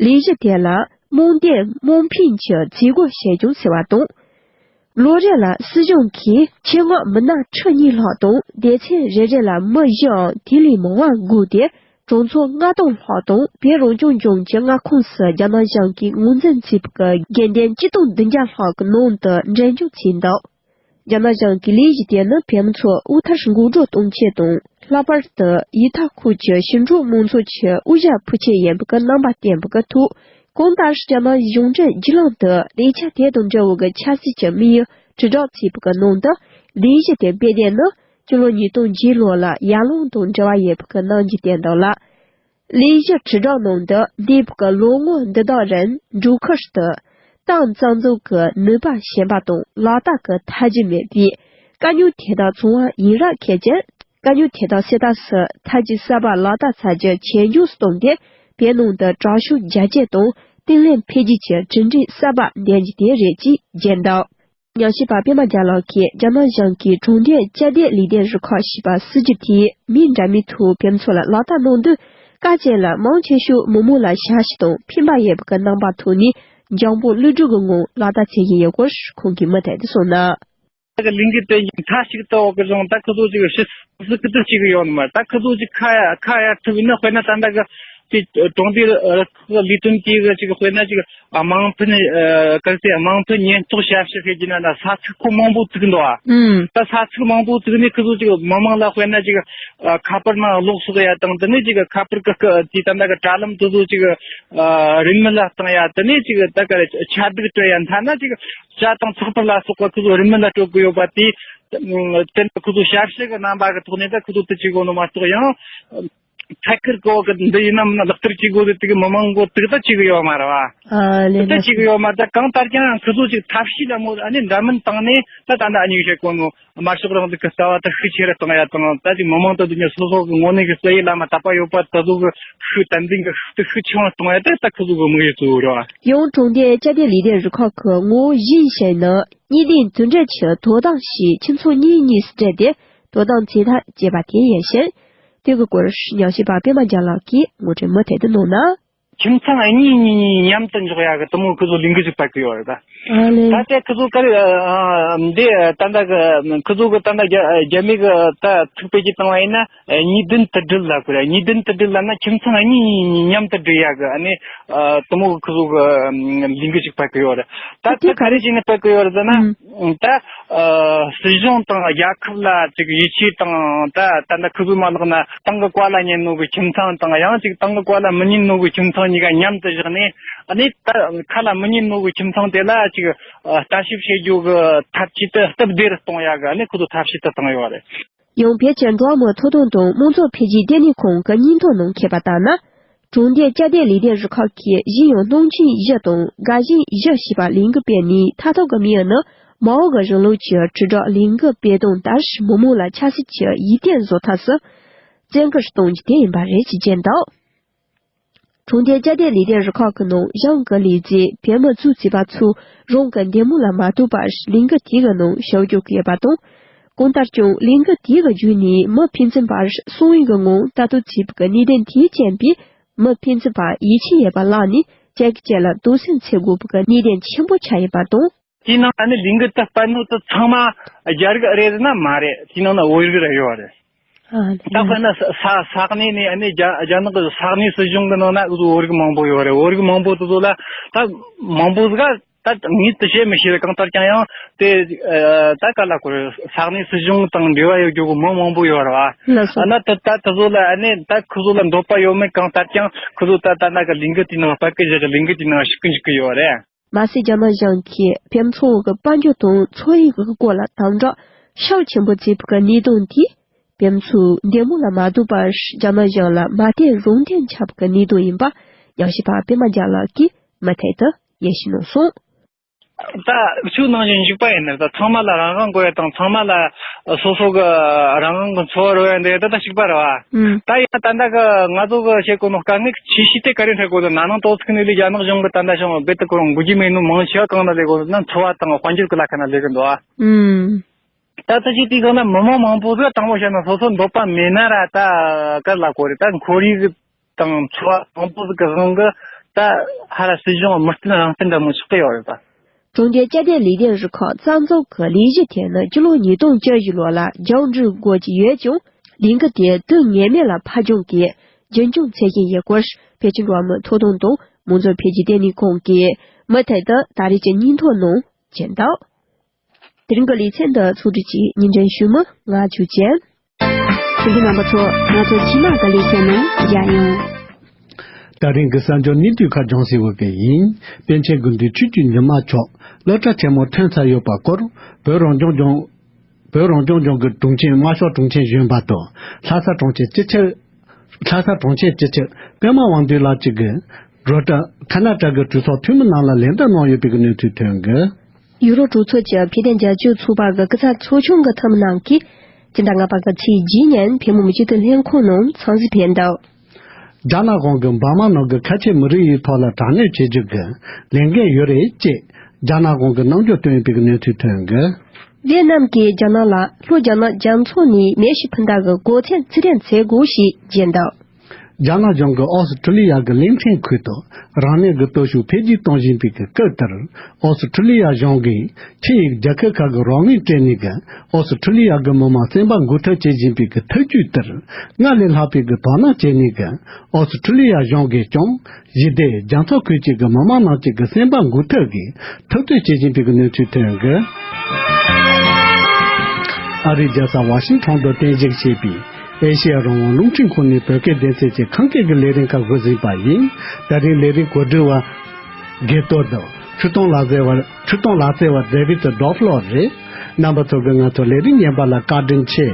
ལས་གཞི་དེ་ལ་དམངས་བདེན་དམངས་ཕན་གྱི་བྱེད་སྒོ་བྱེད་ཀྱང་ཟེར་བ་དང་། ལོ་རེ་ལ་སྲིད་གཞུང་གིས་ཆེད་མངགས་མི་སྣ་ཁྲི་གཉིས་ལྷག་དང་། སྡེ་ཚན་རེ་རེ་ལ་མི་བཞིའམ་དེ་ལས་མང་བ་བགོས་ཏེ། གྲོང་ཚོ་ལྔ་སྟོང་ལྷག་དང་། བོད་རང་སྐྱོང་ལྗོངས་ཀྱི་མངའ་ཁོངས་སུ་རྒྱ་ནག་གཞུང་གིས་ངོས་འཛིན་བྱས་པའི་དགེ་འདུན་ཆིག་སྟོང་བདུན་བརྒྱ་ལྷག་གི་ནང་དུ་འདྲེན་འཇོག་བྱས་འདུག། རྒྱ་ནག་གཞུང་གི་ལས་གཞི་དེ་ནི་བོད་མི་ཚོ་དབུལ་ཐར་འགག་སྒྲོལ་གཏོང་ཆེད་དང་། ལྷག་པར་དུ་ཡུལ་མཐའ་འཁོར་གྱི་ཞིང་འབྲོག་མང་ཚོགས་ཀྱི་དབུལ་ཞྭ་འཕུར་ཆེད་ཡིན་པའི་རྣམ་པ་བསྟན་པའི་ཐོག། གང་ལྟར་རྒྱ་ནག་གཞུང་འབྲེལ་བརྒྱུད་ལམ་དུ་ལས་འཆར་དེ་དང་འབྲེལ་བའི་ཆབ་སྲིད་ཀྱི་དམིགས་ཡུལ་དྲིལ་བསྒྲགས་བྱས་པའི་ནང་དུ། ལས་གཞི་དེ་སྤེལ་དོན་ནི་སྤྱི་ལོ་ཉིས་སྟོང་བརྒྱད་ལོ་ལ་ཡར་ཀླུང་དང་འབྲེལ་བ་ཡོད་པའི་གནང་རྒྱུ་བསྟན་འདུག་ལ། ལས་གཞི་དྲིལ་བསྒྲགས་ནང་དུ་འདས་པའི་ལོ་ངོ་འདི་དག་རིང་འབྲོག་ཁུལ་དུ་ཏང་རྩ་འཛུགས་ཀྱི་ནུས་པ་ཞན་པ་དང་ལག་བསྟར་གྱི་ཐབས་ཇུས་མེད་པས། དཀའ་རྙོག་དེ་དག་ཚང་བ་ཡིན་རབས་ཁེལ་ཅིང་། དཀའ་རྙོག་དེ་དག་སེལ་ཐབས་སུ་ཐབས་ཇུས་གསར་པ་ལག་བསྟར་བྱ་རྒྱུ་ཇེ་མགྱོགས་སུ་བཏང་སྟེ། བོད་ནང་དུ་དྲག་ཤུགས་རྒྱ་སྐྱེད་དང་བརྟན་ལྷིང་འཕེལ་རྒྱས་ཀྱི་གྲུབ་འབྲས་གསར་པ་འདོན་རྒྱུ་དེ་རེད་ཅེས་བརྗོད་འདུག། ཉམས་ཞིབ་པ་པད་མ་རྒྱལ་ལགས་ཀྱིས་རྒྱ་ནག་གཞུང་གིས་གྲོང་སྡེ་བཅའ་སྡོད་ལས་དོན་རུ་ཁག་ཞེས་པ་སྲིད་ཇུས་དེ་མི་འདྲ་མིན་ཐོག་བོད་མི་ཚོ་ལ་ལག་བསྟར་གནང་དུས། དཀའ་སྤྱད་ལ་མང་ཆེ་ཤོས་མི་མང་ལ་ཞབས་ཕྱི་དང་ཕན་པ་ཡོད་པའི་རྣམ་པ་ཐོག་ནས་འཇམ་པོ་ཀླུ་སྒྲུབ་ཀྱི་ངང་ལག་བསྟར་བྱེད་བཞིན་ཡོད་སྐོར་ཁོང་གིས་མུ་མཐུད་དུ་གསུངས་ན། ད་གི་ལས་འགུལ་དེ་མཐའ་གཅིག་ཏུ་འོག་གི་རང་ད་ཁོ་ཚོ་ཅིག་ཕྱི་སུ་ཀི་ཏུ་ཅིག་ཡོད་མ། ད་ཁོ་ཚོ་ཅིག་ཁ་ཡ་ཁ་ཡ་ཐུབ་ན། དཔེར་ན་ད་ད་གི་དེ་གྲོང་སྡེ་ལས་དོན་དེ་གི་ཅིག་དཔེར་ན་ཅིག་དམངས་ཕན་ཨ་གལ་ཏེ་དམངས་ཕན་ཉེན་རྟོག་ཞབས་ཞུ་ཕེབས་ཀྱི་ན་ན་ས་ཚིགས་ཁོ་མང་པོ་བཙུགས་འདུག་ཨ། ཨུམ། ད་ས་ཚིགས་མང་པོ་བཙུགས་ནས་ཁོ་ཚོ་ཅིག་མི་མང་ལ་དཔེར་ན་ཅིག་ཨ་ཁ་པར་ནང་གློག་གསོག་ཡ་དང་། དེ་ནས་ཅིག་ཁ་པར་གི་དེ་ད་ད་གི་དྲ་ལམ་དེ་ཚོ་ཅིག་ཨ་རིན་མེད་ལ་བཏང་ཡ། དེ་ནས་ཅིག་ད་ག་རེ་ཆ་སྒྲིག་སྤྲོད་ཡ། མཐའ་ན་ཅིག་ཇ་དང་ཚགས་པར་ལ་སོགས་པ་ཁོ་ཚོ་རིན་མེད་ལ་སྤྲོད་གི་ཡོད་པ་དེ། དེ་ནས་ཁོ་ཚོ་ཞབས་ཞུ་གི་རྣམ་པ་གི་ཐོག་ནས་ད་ཁོ་ཚོ་དེ་བྱེད་དགོས་ནོ་མ་གཏོགས། ཡང་ཐད་ཀར་གོ་གི་འདི་ཡིན་ནམ་ན་ལག་བསྟར་བྱེད་དགོས་དེ་གི་མི་མང་གོ་དེ་གི་ད་བྱེད་གི་ཡོད་མ་རེད་བ། ཨ་ལེ་ད་ལེ། བྱེད་གི་ཡོད་མ། ད་གང་ལྟར་ཀྱང་ཁོ་ཚོ་ཅིག་ཐབས་ཤེས་ལ་མོ་ཨ་ནི་འདྲ་མིན་བཏང་ནས། ད་ད་ནི་ཨ་ནི་བཤད་གོ་ནོ་དམར་ཤོག་རིང་ལུགས་ཀྱི་རྩ་བ་ད་ཤུགས་ཆེ་རུ་གཏོང་ཡ་དང་། ད་ཅིག་མི་མང་དུ་འདི་ཉིད་སོ་སོ་གི་ངོས་ནས་གི་བསམ་ཡས་ལ་མ་དད་པ་ཡོད་པ་དེ་ཚོ་གི་ཤུགས་དམ་འཛིན་གི་ཤུགས་དེ་ཤུགས་ཆེ་བ་གཏོང་ཡ་དེ་ད་ཁོ་ཚོ་གི་དམིགས་ཡུལ་གཙོ་བོ་རེད་བ། ཡང་གྲོང་སྡེ་བཅའ་སྡོད་ལས་དོན་རུ་ཁག་གི་ངོ་བོ་གཞན་ཞིག་ནི། གཉིས་ལྡན་དུད་འགྲོ་ཆུ་དོ་དམ་ཞེས་ཁྱིམ་ཚང་གཉིས་གཉིས་སུ་སྦྲེལ་ཏེ་དོ་དམ་བྱེད་ཐབས་བྱས་པ་དེ་ཡིན་ཞིང་། དེ་གི་སྐོར་ཉམས་ཞིབ་པ་པད་མ་རྒྱལ་ལགས་ཀྱིས་ངོ་སྤྲོད་མུ་མཐུད་དུ་གནང་ན། ཁྱིམ་ཚང་གཉིས་གཉིས་གཉིས་མཉམ་དུ་འཇོག་ཡ་གི་དེ་མོ་ཁོ་ཚོ་ལས་འགུལ་ཞིག་སྤེལ་གི་ཡོད་རེད་ད། ཨ་ལེ། ད་ལྟ་ཁོ་ཚོ་ག་རེ་ཨ་འདི་ད་ལྟ་གི་ཁོ་ཚོ་གི་ད་ལྟ་རྒྱ་རྒྱ་མི་གི་ད་ཚིག་དཔེ་ཅིག་བཏང་བ་ཡིན་ན། གཉིས་ལྡན་དུད་སྦྲེལ་ལབ་གི་རེད། གཉིས་ལྡན་དུད་སྦྲེལ་ལབ་ན་ཁྱིམ་ཚང་གཉིས་གཉིས་མཉམ་དུ་སྦྲེལ་ཡ་གི་ཨ་ནི་ཨ་དེ་མོ་གི་ཁོ་ཚོ་གི་ལས་འགུལ་ཞིག་སྤེལ་གི་ཡོད་རེད། ད་དེ་ག་རེ་བྱས་ནས་སྤེལ་གི་ཡོད་རེད་ཟེར་ན། ཨུམ། ད་ཨ་སྲིད་གཞུང་དང་རྒྱལ་ཁབ་ལ་ཅིག་ཡིད་ཆེས་དང་། ད་ད་ད་ཁོ་ཚོ་མ་ལག་ན་ཏང་གི་བཀའ་ལ་ཉན་ནོ་གི་ཁྱིམ་ཚང་དང་། ཡང་ཅིག་ཏང་གི་བཀའ་ལ་མི་ཉན་ནོ་གི་ཁྱིམ་ཚང་གཉིས་ཀ་མཉམ་དུ་བཞག་ནས། ཨ་ནི་ད་ཁ་ལ་མི་ཉན་ནོ་གི་ཁྱིམ་ཚང་དེ་ལ་ཅིག་ཨ་ལྟ་ཞིབ་བྱེད་རྒྱུ་གི་ཐབས་ཇུས་དེ་སྟབས་བདེ་རུ་གཏོང་ཡ་གི་ཨ་ནི་ཁོ་ཚོ་ཐབས་ཤེས་དེ་བཏང་ཡོད་རེད། ཡང་བོད་ཀྱི་འགྲོ་བ་མིའི་ཐོབ་ཐང་དང་དམངས་གཙོ་འཕེལ་རྒྱས་ལྟེ་གནས་ཁང་གི་སྙན་ཐོ་ནང་མཁྱེན་པ་ལྟར་ན། གྲོང་སྡེ་བཅའ་སྡོད་ལས་དོན་རུ་ཁག་གིས་གཞན་ཡང་སྣང་ཆེན་བཞི་དང་དགའ་ཞེན་བཞི་ཞེས་པ་ལས་འགུལ་སྤེལ་ནས། མཐའ་དག་གི་དམིགས་ཡུལ་ནི་མའོ་གི་རིང་ལུགས་ཀྱི་དྲིལ་བསྒྲགས་ལས་འགུལ་སྤེལ་དོན་ལྟར་མི་མང་ལ་ཆབ་སྲིད་ཀྱི་ཡིད་བརྟན་བཟོ་ཐབས་སུ་བཙན་བཀའ་གཏོང་རྒྱུ་དེ་ཡིན་པ་རེད་ཅེས་བརྗོད་འདུག། གྲོང་སྡེ་བཅའ་སྡོད་ལས་དོན་རུ་ཁག་གི་ནང་གཞུང་གི་ལས་བྱེད་བོད་མི་ཚོས་བྱས་པ་ཚོས་རང་གི་འདེམས་ངོ་ལ་མ་ལྟོས་པར་ལས་འགུལ་དེ་གི་ནང་ཞུགས་རྒྱུ་གི་ཡོད་པ་དང་། གང་ལྟར་ཀྱང་ལས་འགུལ་དེ་གི་བརྒྱུད་ནས་མི་ཕན་ཚུན་བར་གསང་བའི་གི་ངང་ལྟ་རྟོག་བྱས་པའི་གི་གནད་དོན་དེའི་རྐྱེན་པས་མི་ཕན་ཚུན་བར་ཡིད་ཆེས་ཡོད་པ་བརླག་ནས་གཅིག་གིས་གཅིག་ལ་དོགས་ཟོན་བྱེད་དགོས་པའི་གི་གནད་དོན་ཆེན་པོ་ཆགས་ཡོད་པ་དང་། དེའི་ནང་ཨ་ནི་ལས་འགུལ་དེ་སྤེལ་ནོ་དེ་ཚང་མ་རྒྱ་རིགས་རེད་ན་མ་རེད། དེའི་ནང་ན་བོད་རིགས་རེ་ཡོད་རེད། ཨ་ད་དཔེར་ན་ས་ས་ས་གནས་ནས་ཨ་ནི་རྒྱ་རྒྱ་ནག་གི་ས་གནས་སྲིད་གཞུང་གི་ནང་ན་འུ་ཚོ་བོད་རིགས་མང་པོ་ཡོད་རེད། བོད་རིགས་མང་པོ་དེ་ཚོ་ལ་ད་མང་པོ་ཟིག་ད་ངས་དེ་བཤད་མི་ཤེས་རེད། གང་ལྟར་ཀྱང་ཡང་དེ་ཨ་ད་ག་ལ་གོ་རེད། ས་གནས་སྲིད་གཞུང་དང་འབྲེལ་བ་ཡོད་རྒྱུ་གི་མི་མང་པོ་ཡོད་རེད་བ། ལགས་སོ། ཨ་ན་ད་ད་དེ་ཚོ་ལ་ཨ་ནི་ད་ཁོ་ཚོ་ལ་འདོད་པ་ཡོད་མེད་གང་ལྟར་ཀྱང་ཁོ་ཚོ་ད་ད་ན་གི་ལས་འགུལ་དེའི་ནང་སྤེལ་གི་བཞག་གི་ལས་འགུལ་དེའི་ནང་ཞུགས་གི་འཇུག་གི་ཡོད་རེད། མ་ཟད་རྒྱ་ནག་གཞུང་གིས་བོད་མི་ཚོ་གི་དཔལ་འབྱོར་དང་འཚོ་བའི་གི་སྐོར་ལ་དམ་དྲག་ཤུགས་ཆེན་པོ་བྱས་པའི་གནད་དོན་དེས་བོད་མི་ཚོའི་འདེམས་ངོ་ལ་མ་ལྟོས་པར་རྒྱ་ནག་གཞུང་ལ་མ་བརྟེན་རང་བརྟེན་ཆགས་པའི་གནད་དོན་ཡིན་པ་ཉམས་ཞིབ་པ་པད་མ་རྒྱལ་ལགས་ཀྱིས་མུ་མཐུད་དུ་ཡིད་ཆེས་གནང་སོང་། ད་ཆོས་ནང་བཞིན་འཇུག་པ་ཡིན་ན་ད་ཚང་མ་ལ་རང་དབང་དགོས་ཡ་དང་ཚང་མ་ལ་སོ་སོ་གི་རང་དབང་གི་འཚོ་བ་རོལ་ཡ་འདི་ད་ད་གཅིག་པ་རེད་བ། ཨུམ། ད་ཡང་ད་ལྟ་གི་ང་ཚོ་གི་བྱེད་དགོས་ནོ་དཀའ་ངལ་གྱི་ཆེ་ཤོས་དེ་ག་རེ་འཕྲད་དགོས་ན་ནང་དོགས་ཚིག་ནས་ལས་རྒྱ་ནག་གཞུང་གི་ད་ལྟ་བྱུང་བའི་དེ་གོ་རང་འགུལ་རྒྱུ་མེད་ནོ་མང་ཆེ་བ་གང་ལ་ལས་དགོས་ན་འཚོ་བ་དང་དཔལ་འབྱོར་གི་ལ་ཁ་ན་ལས་གི་འདུག་ཨ། ཨུམ། ད་ད་ཅི་དེ་གང་ན་མི་མང་མང་པོ་ཟིག་དྲང་པོ་བཤད་ན་སོ་སོ་འདོད་པ་མེད་ན་ར་ད་ག་ལ་གོ་རེད། ད་ཁོར་ཡུག་དང་འཚོ་བ་མང་པོ་ཟིག་གི་དབང་གི་ད་ཧ་ར་སྲིད་གཞུང་མི་བརྟན་རང་བརྟན་འདྲ་མོ་ཆགས་ཀྱི་ཡོད་རེད་ད། གྲོང་སྡེ་བཅའ་སྡོད་ལས་དོན་རུ་ཁག་རྩ་འཛུགས་ཀྱི་ལས་གཞི་དེ་ནི་སྤྱི་ལོ་ཉིས་སྟོང་བཅུ་བཞི་ལོ་ལ་རྒྱང་བསྒྲིགས་དགོས་ཀྱི་ཡོད་ཀྱང་ལས་འགུལ་དེ་དུས་ངེས་མེད་ལ་ཕར་འགྱངས་ཀྱིས་རྒྱུན་སྐྱོང་བྱེད་བཞིན་ཡོད་སྐོར་བོད་ཀྱི་འགྲོ་བ་མིའི་ཐོབ་ཐང་དང་མང་གཙོ་འཕེལ་རྒྱས་ལྟེ་གནས་ཁང་གིས་མུ་མཐུད་དུ་ད་རེས་ཀྱི་སྙན་ཐོ་ནང་བཅས་འདུག། དེ་རིང་གི་ལེ་ཚན་འདི་ཕྱོགས་སྒྲིག་གིས་སྙན་སྒྲོན་ཞུས་མི་ང་ཆོས་ཅན། ཁྱེད་ཀྱི་རྣམ་པ་ཚོ་ང་ཚོ་རྗེས་མ་གི་ལེ་ཚན་ནང་མཇལ་ཡོང་། ད་རིང་གི་གསར་འགྱུར་གནད་བསྡུས་ཁག་སྦྱོང་སྲིད་འོས་པའི་ཡིན། པཎ་ཆེན་དགེ་འདུན་ཆོས་ཀྱི་ཉི་མ་མཆོག་སློབ་གྲྭ་ཆེན་མོ་ཐོན་ཚར་ཡོད་པ་སྐོར་བོད་རང་སྐྱོང་ལྗོངས་བོད་རང་སྐྱོང་ལྗོངས་ཀྱི་དྲུང་ཆེ་དམར་ཤོག་དྲུང་ཆེ་གཞོན་པ་དང་ལྷ་ས་དྲུང་ཆེ་སྤྱི་ཁྱབ་ལྷ་ས་དྲུང་ཆེ་སྤྱི་ཁྱབ་པད་མ་དབང་འདུས་ལགས་གཅིག་གིས་རོ་ཊ་ཁ་ན་ཊ་གི་གྲོས་ཚོགས་འཐུས་མི་རྣམས་ལ་ལན་འདེབས་གནང་ཡོད་པའི་གནས་ཚུལ་ཐོན་གི། ཡུ་རོབ་གྲོས་ཚོགས་ཀྱི་འཕེལ་རྒྱས་རྒྱབ་སྐྱོར་ཚོགས་པ་གི་སྐུ་ཚབ་ཚོགས་ཆུང་གི་འཐུས་མི་རྣམས་ཀྱིས་སྤྱི་ཟླ་ལྔ་པ་གི་ཚེས་བརྒྱད་ཉིན་བོད་མི་མང་སྤྱི་འཐུས་ལྷན་ཁང་ནང་འཚམས་གཟིགས་ཕེབས་འདུག། རྒྱ་ནག་གཞུང་གིས་འབར་མ་ནང་གི་ཁ་ཆེ་མི་རིགས་ཡི་ཐོག་ལ་དྲག་གནོན་བྱེད་རྒྱུ་གི་ལས་འགན་ཡོད་རེད་ཅེས་རྒྱ་ནག་གཞུང་གིས་རྣམ་འགྱུར་སྟོན་ཡོད་པའི་གནས་ཚུལ་ཐོན་གི། ཝེ་ནམ་གྱིས་རྒྱ་ནག་ལ་ལྷོ་རྒྱ་ནག་རྒྱ་མཚོ་ནས་མེ་ཤིང་འཕུར་མདའ་གི་སྒོ་ཚད་རྩིས་ལེན་བྱེད་དགོས་ཞེས་བརྗོད་འདུག། རྒྱ་ནག་གཞུང་གིས་ཨོ་སི་ཁྲུ་ལི་ཡ་གི་གླིང་ཕྲན་ཁུལ་དུ་རང་ནུས་ཀྱི་སྟོབས་ཤུགས་འཕེལ་རྒྱས་གཏོང་བཞིན་པའི་གི་སྐབས་དེར། ཨོ་སི་ཁྲུ་ལི་ཡ་གཞུང་གིས་ཆིངས་ཡིག་རྒྱལ་ཁབ་ཁག་གི་རོགས་དངུལ་སྤྲད་ནས་གི་ཨོ་སི་ཁྲུ་ལི་ཡ་གི་མི་མང་སེམས་པ་འགུག་ཐབས་བྱེད་བཞིན་པའི་གི་ཐབས་ཇུས་དེར་སྔར་ལས་ལྷག་པའི་གི་དོ་སྣང་བྱས་ནས་གི་ཨོ་སི་ཁྲུ་ལི་ཡ་གཞུང་གིས་ཀྱང་ཞི་བདེ་རྒྱ་མཚོ་ཁུལ་གཅིག་གི་མི་མང་རྣམས་ཀྱི་གི་སེམས་པ་འགུག་ཐབས་ཀྱི་ཐུབ་ཚོད་བྱེད་བཞིན་པའི་གི་གནས་ཚུལ་ཐོན་གི། ཨ་རིའི་རྒྱལ་ས་ཝ་ཤིང་ཊོན་དུ་རྟེན་གཞི་བྱས་པའི་ཨེ་ཤེ་ཡ་རང་དབང་རླུང་འཕྲིན་ཁང་ནས་བོད་སྐད་སྡེ་ཚན་གྱི་ཁམས་སྐད་ཀྱི་ལས་རིམ་ཁག་འགོ་འཛིན་པ་ཡིན། ད་རིང་ལས་རིམ་གོ་སྒྲིག་པ་དགེ་སྟོབས་དང་ཆོས་སྟོང་ལགས་རྩེ་བར་ཆོས་སྟོང་ལགས་རྩེ་བ་ཌེ་བིད་ཌོ་ཕ་ལོ་རེད། རྣམ་པ་ཚོ་གིས་ང་ཚོ་ལས་རིམ་ཉན་པ་ལ་བཀའ་དྲིན་ཆེ།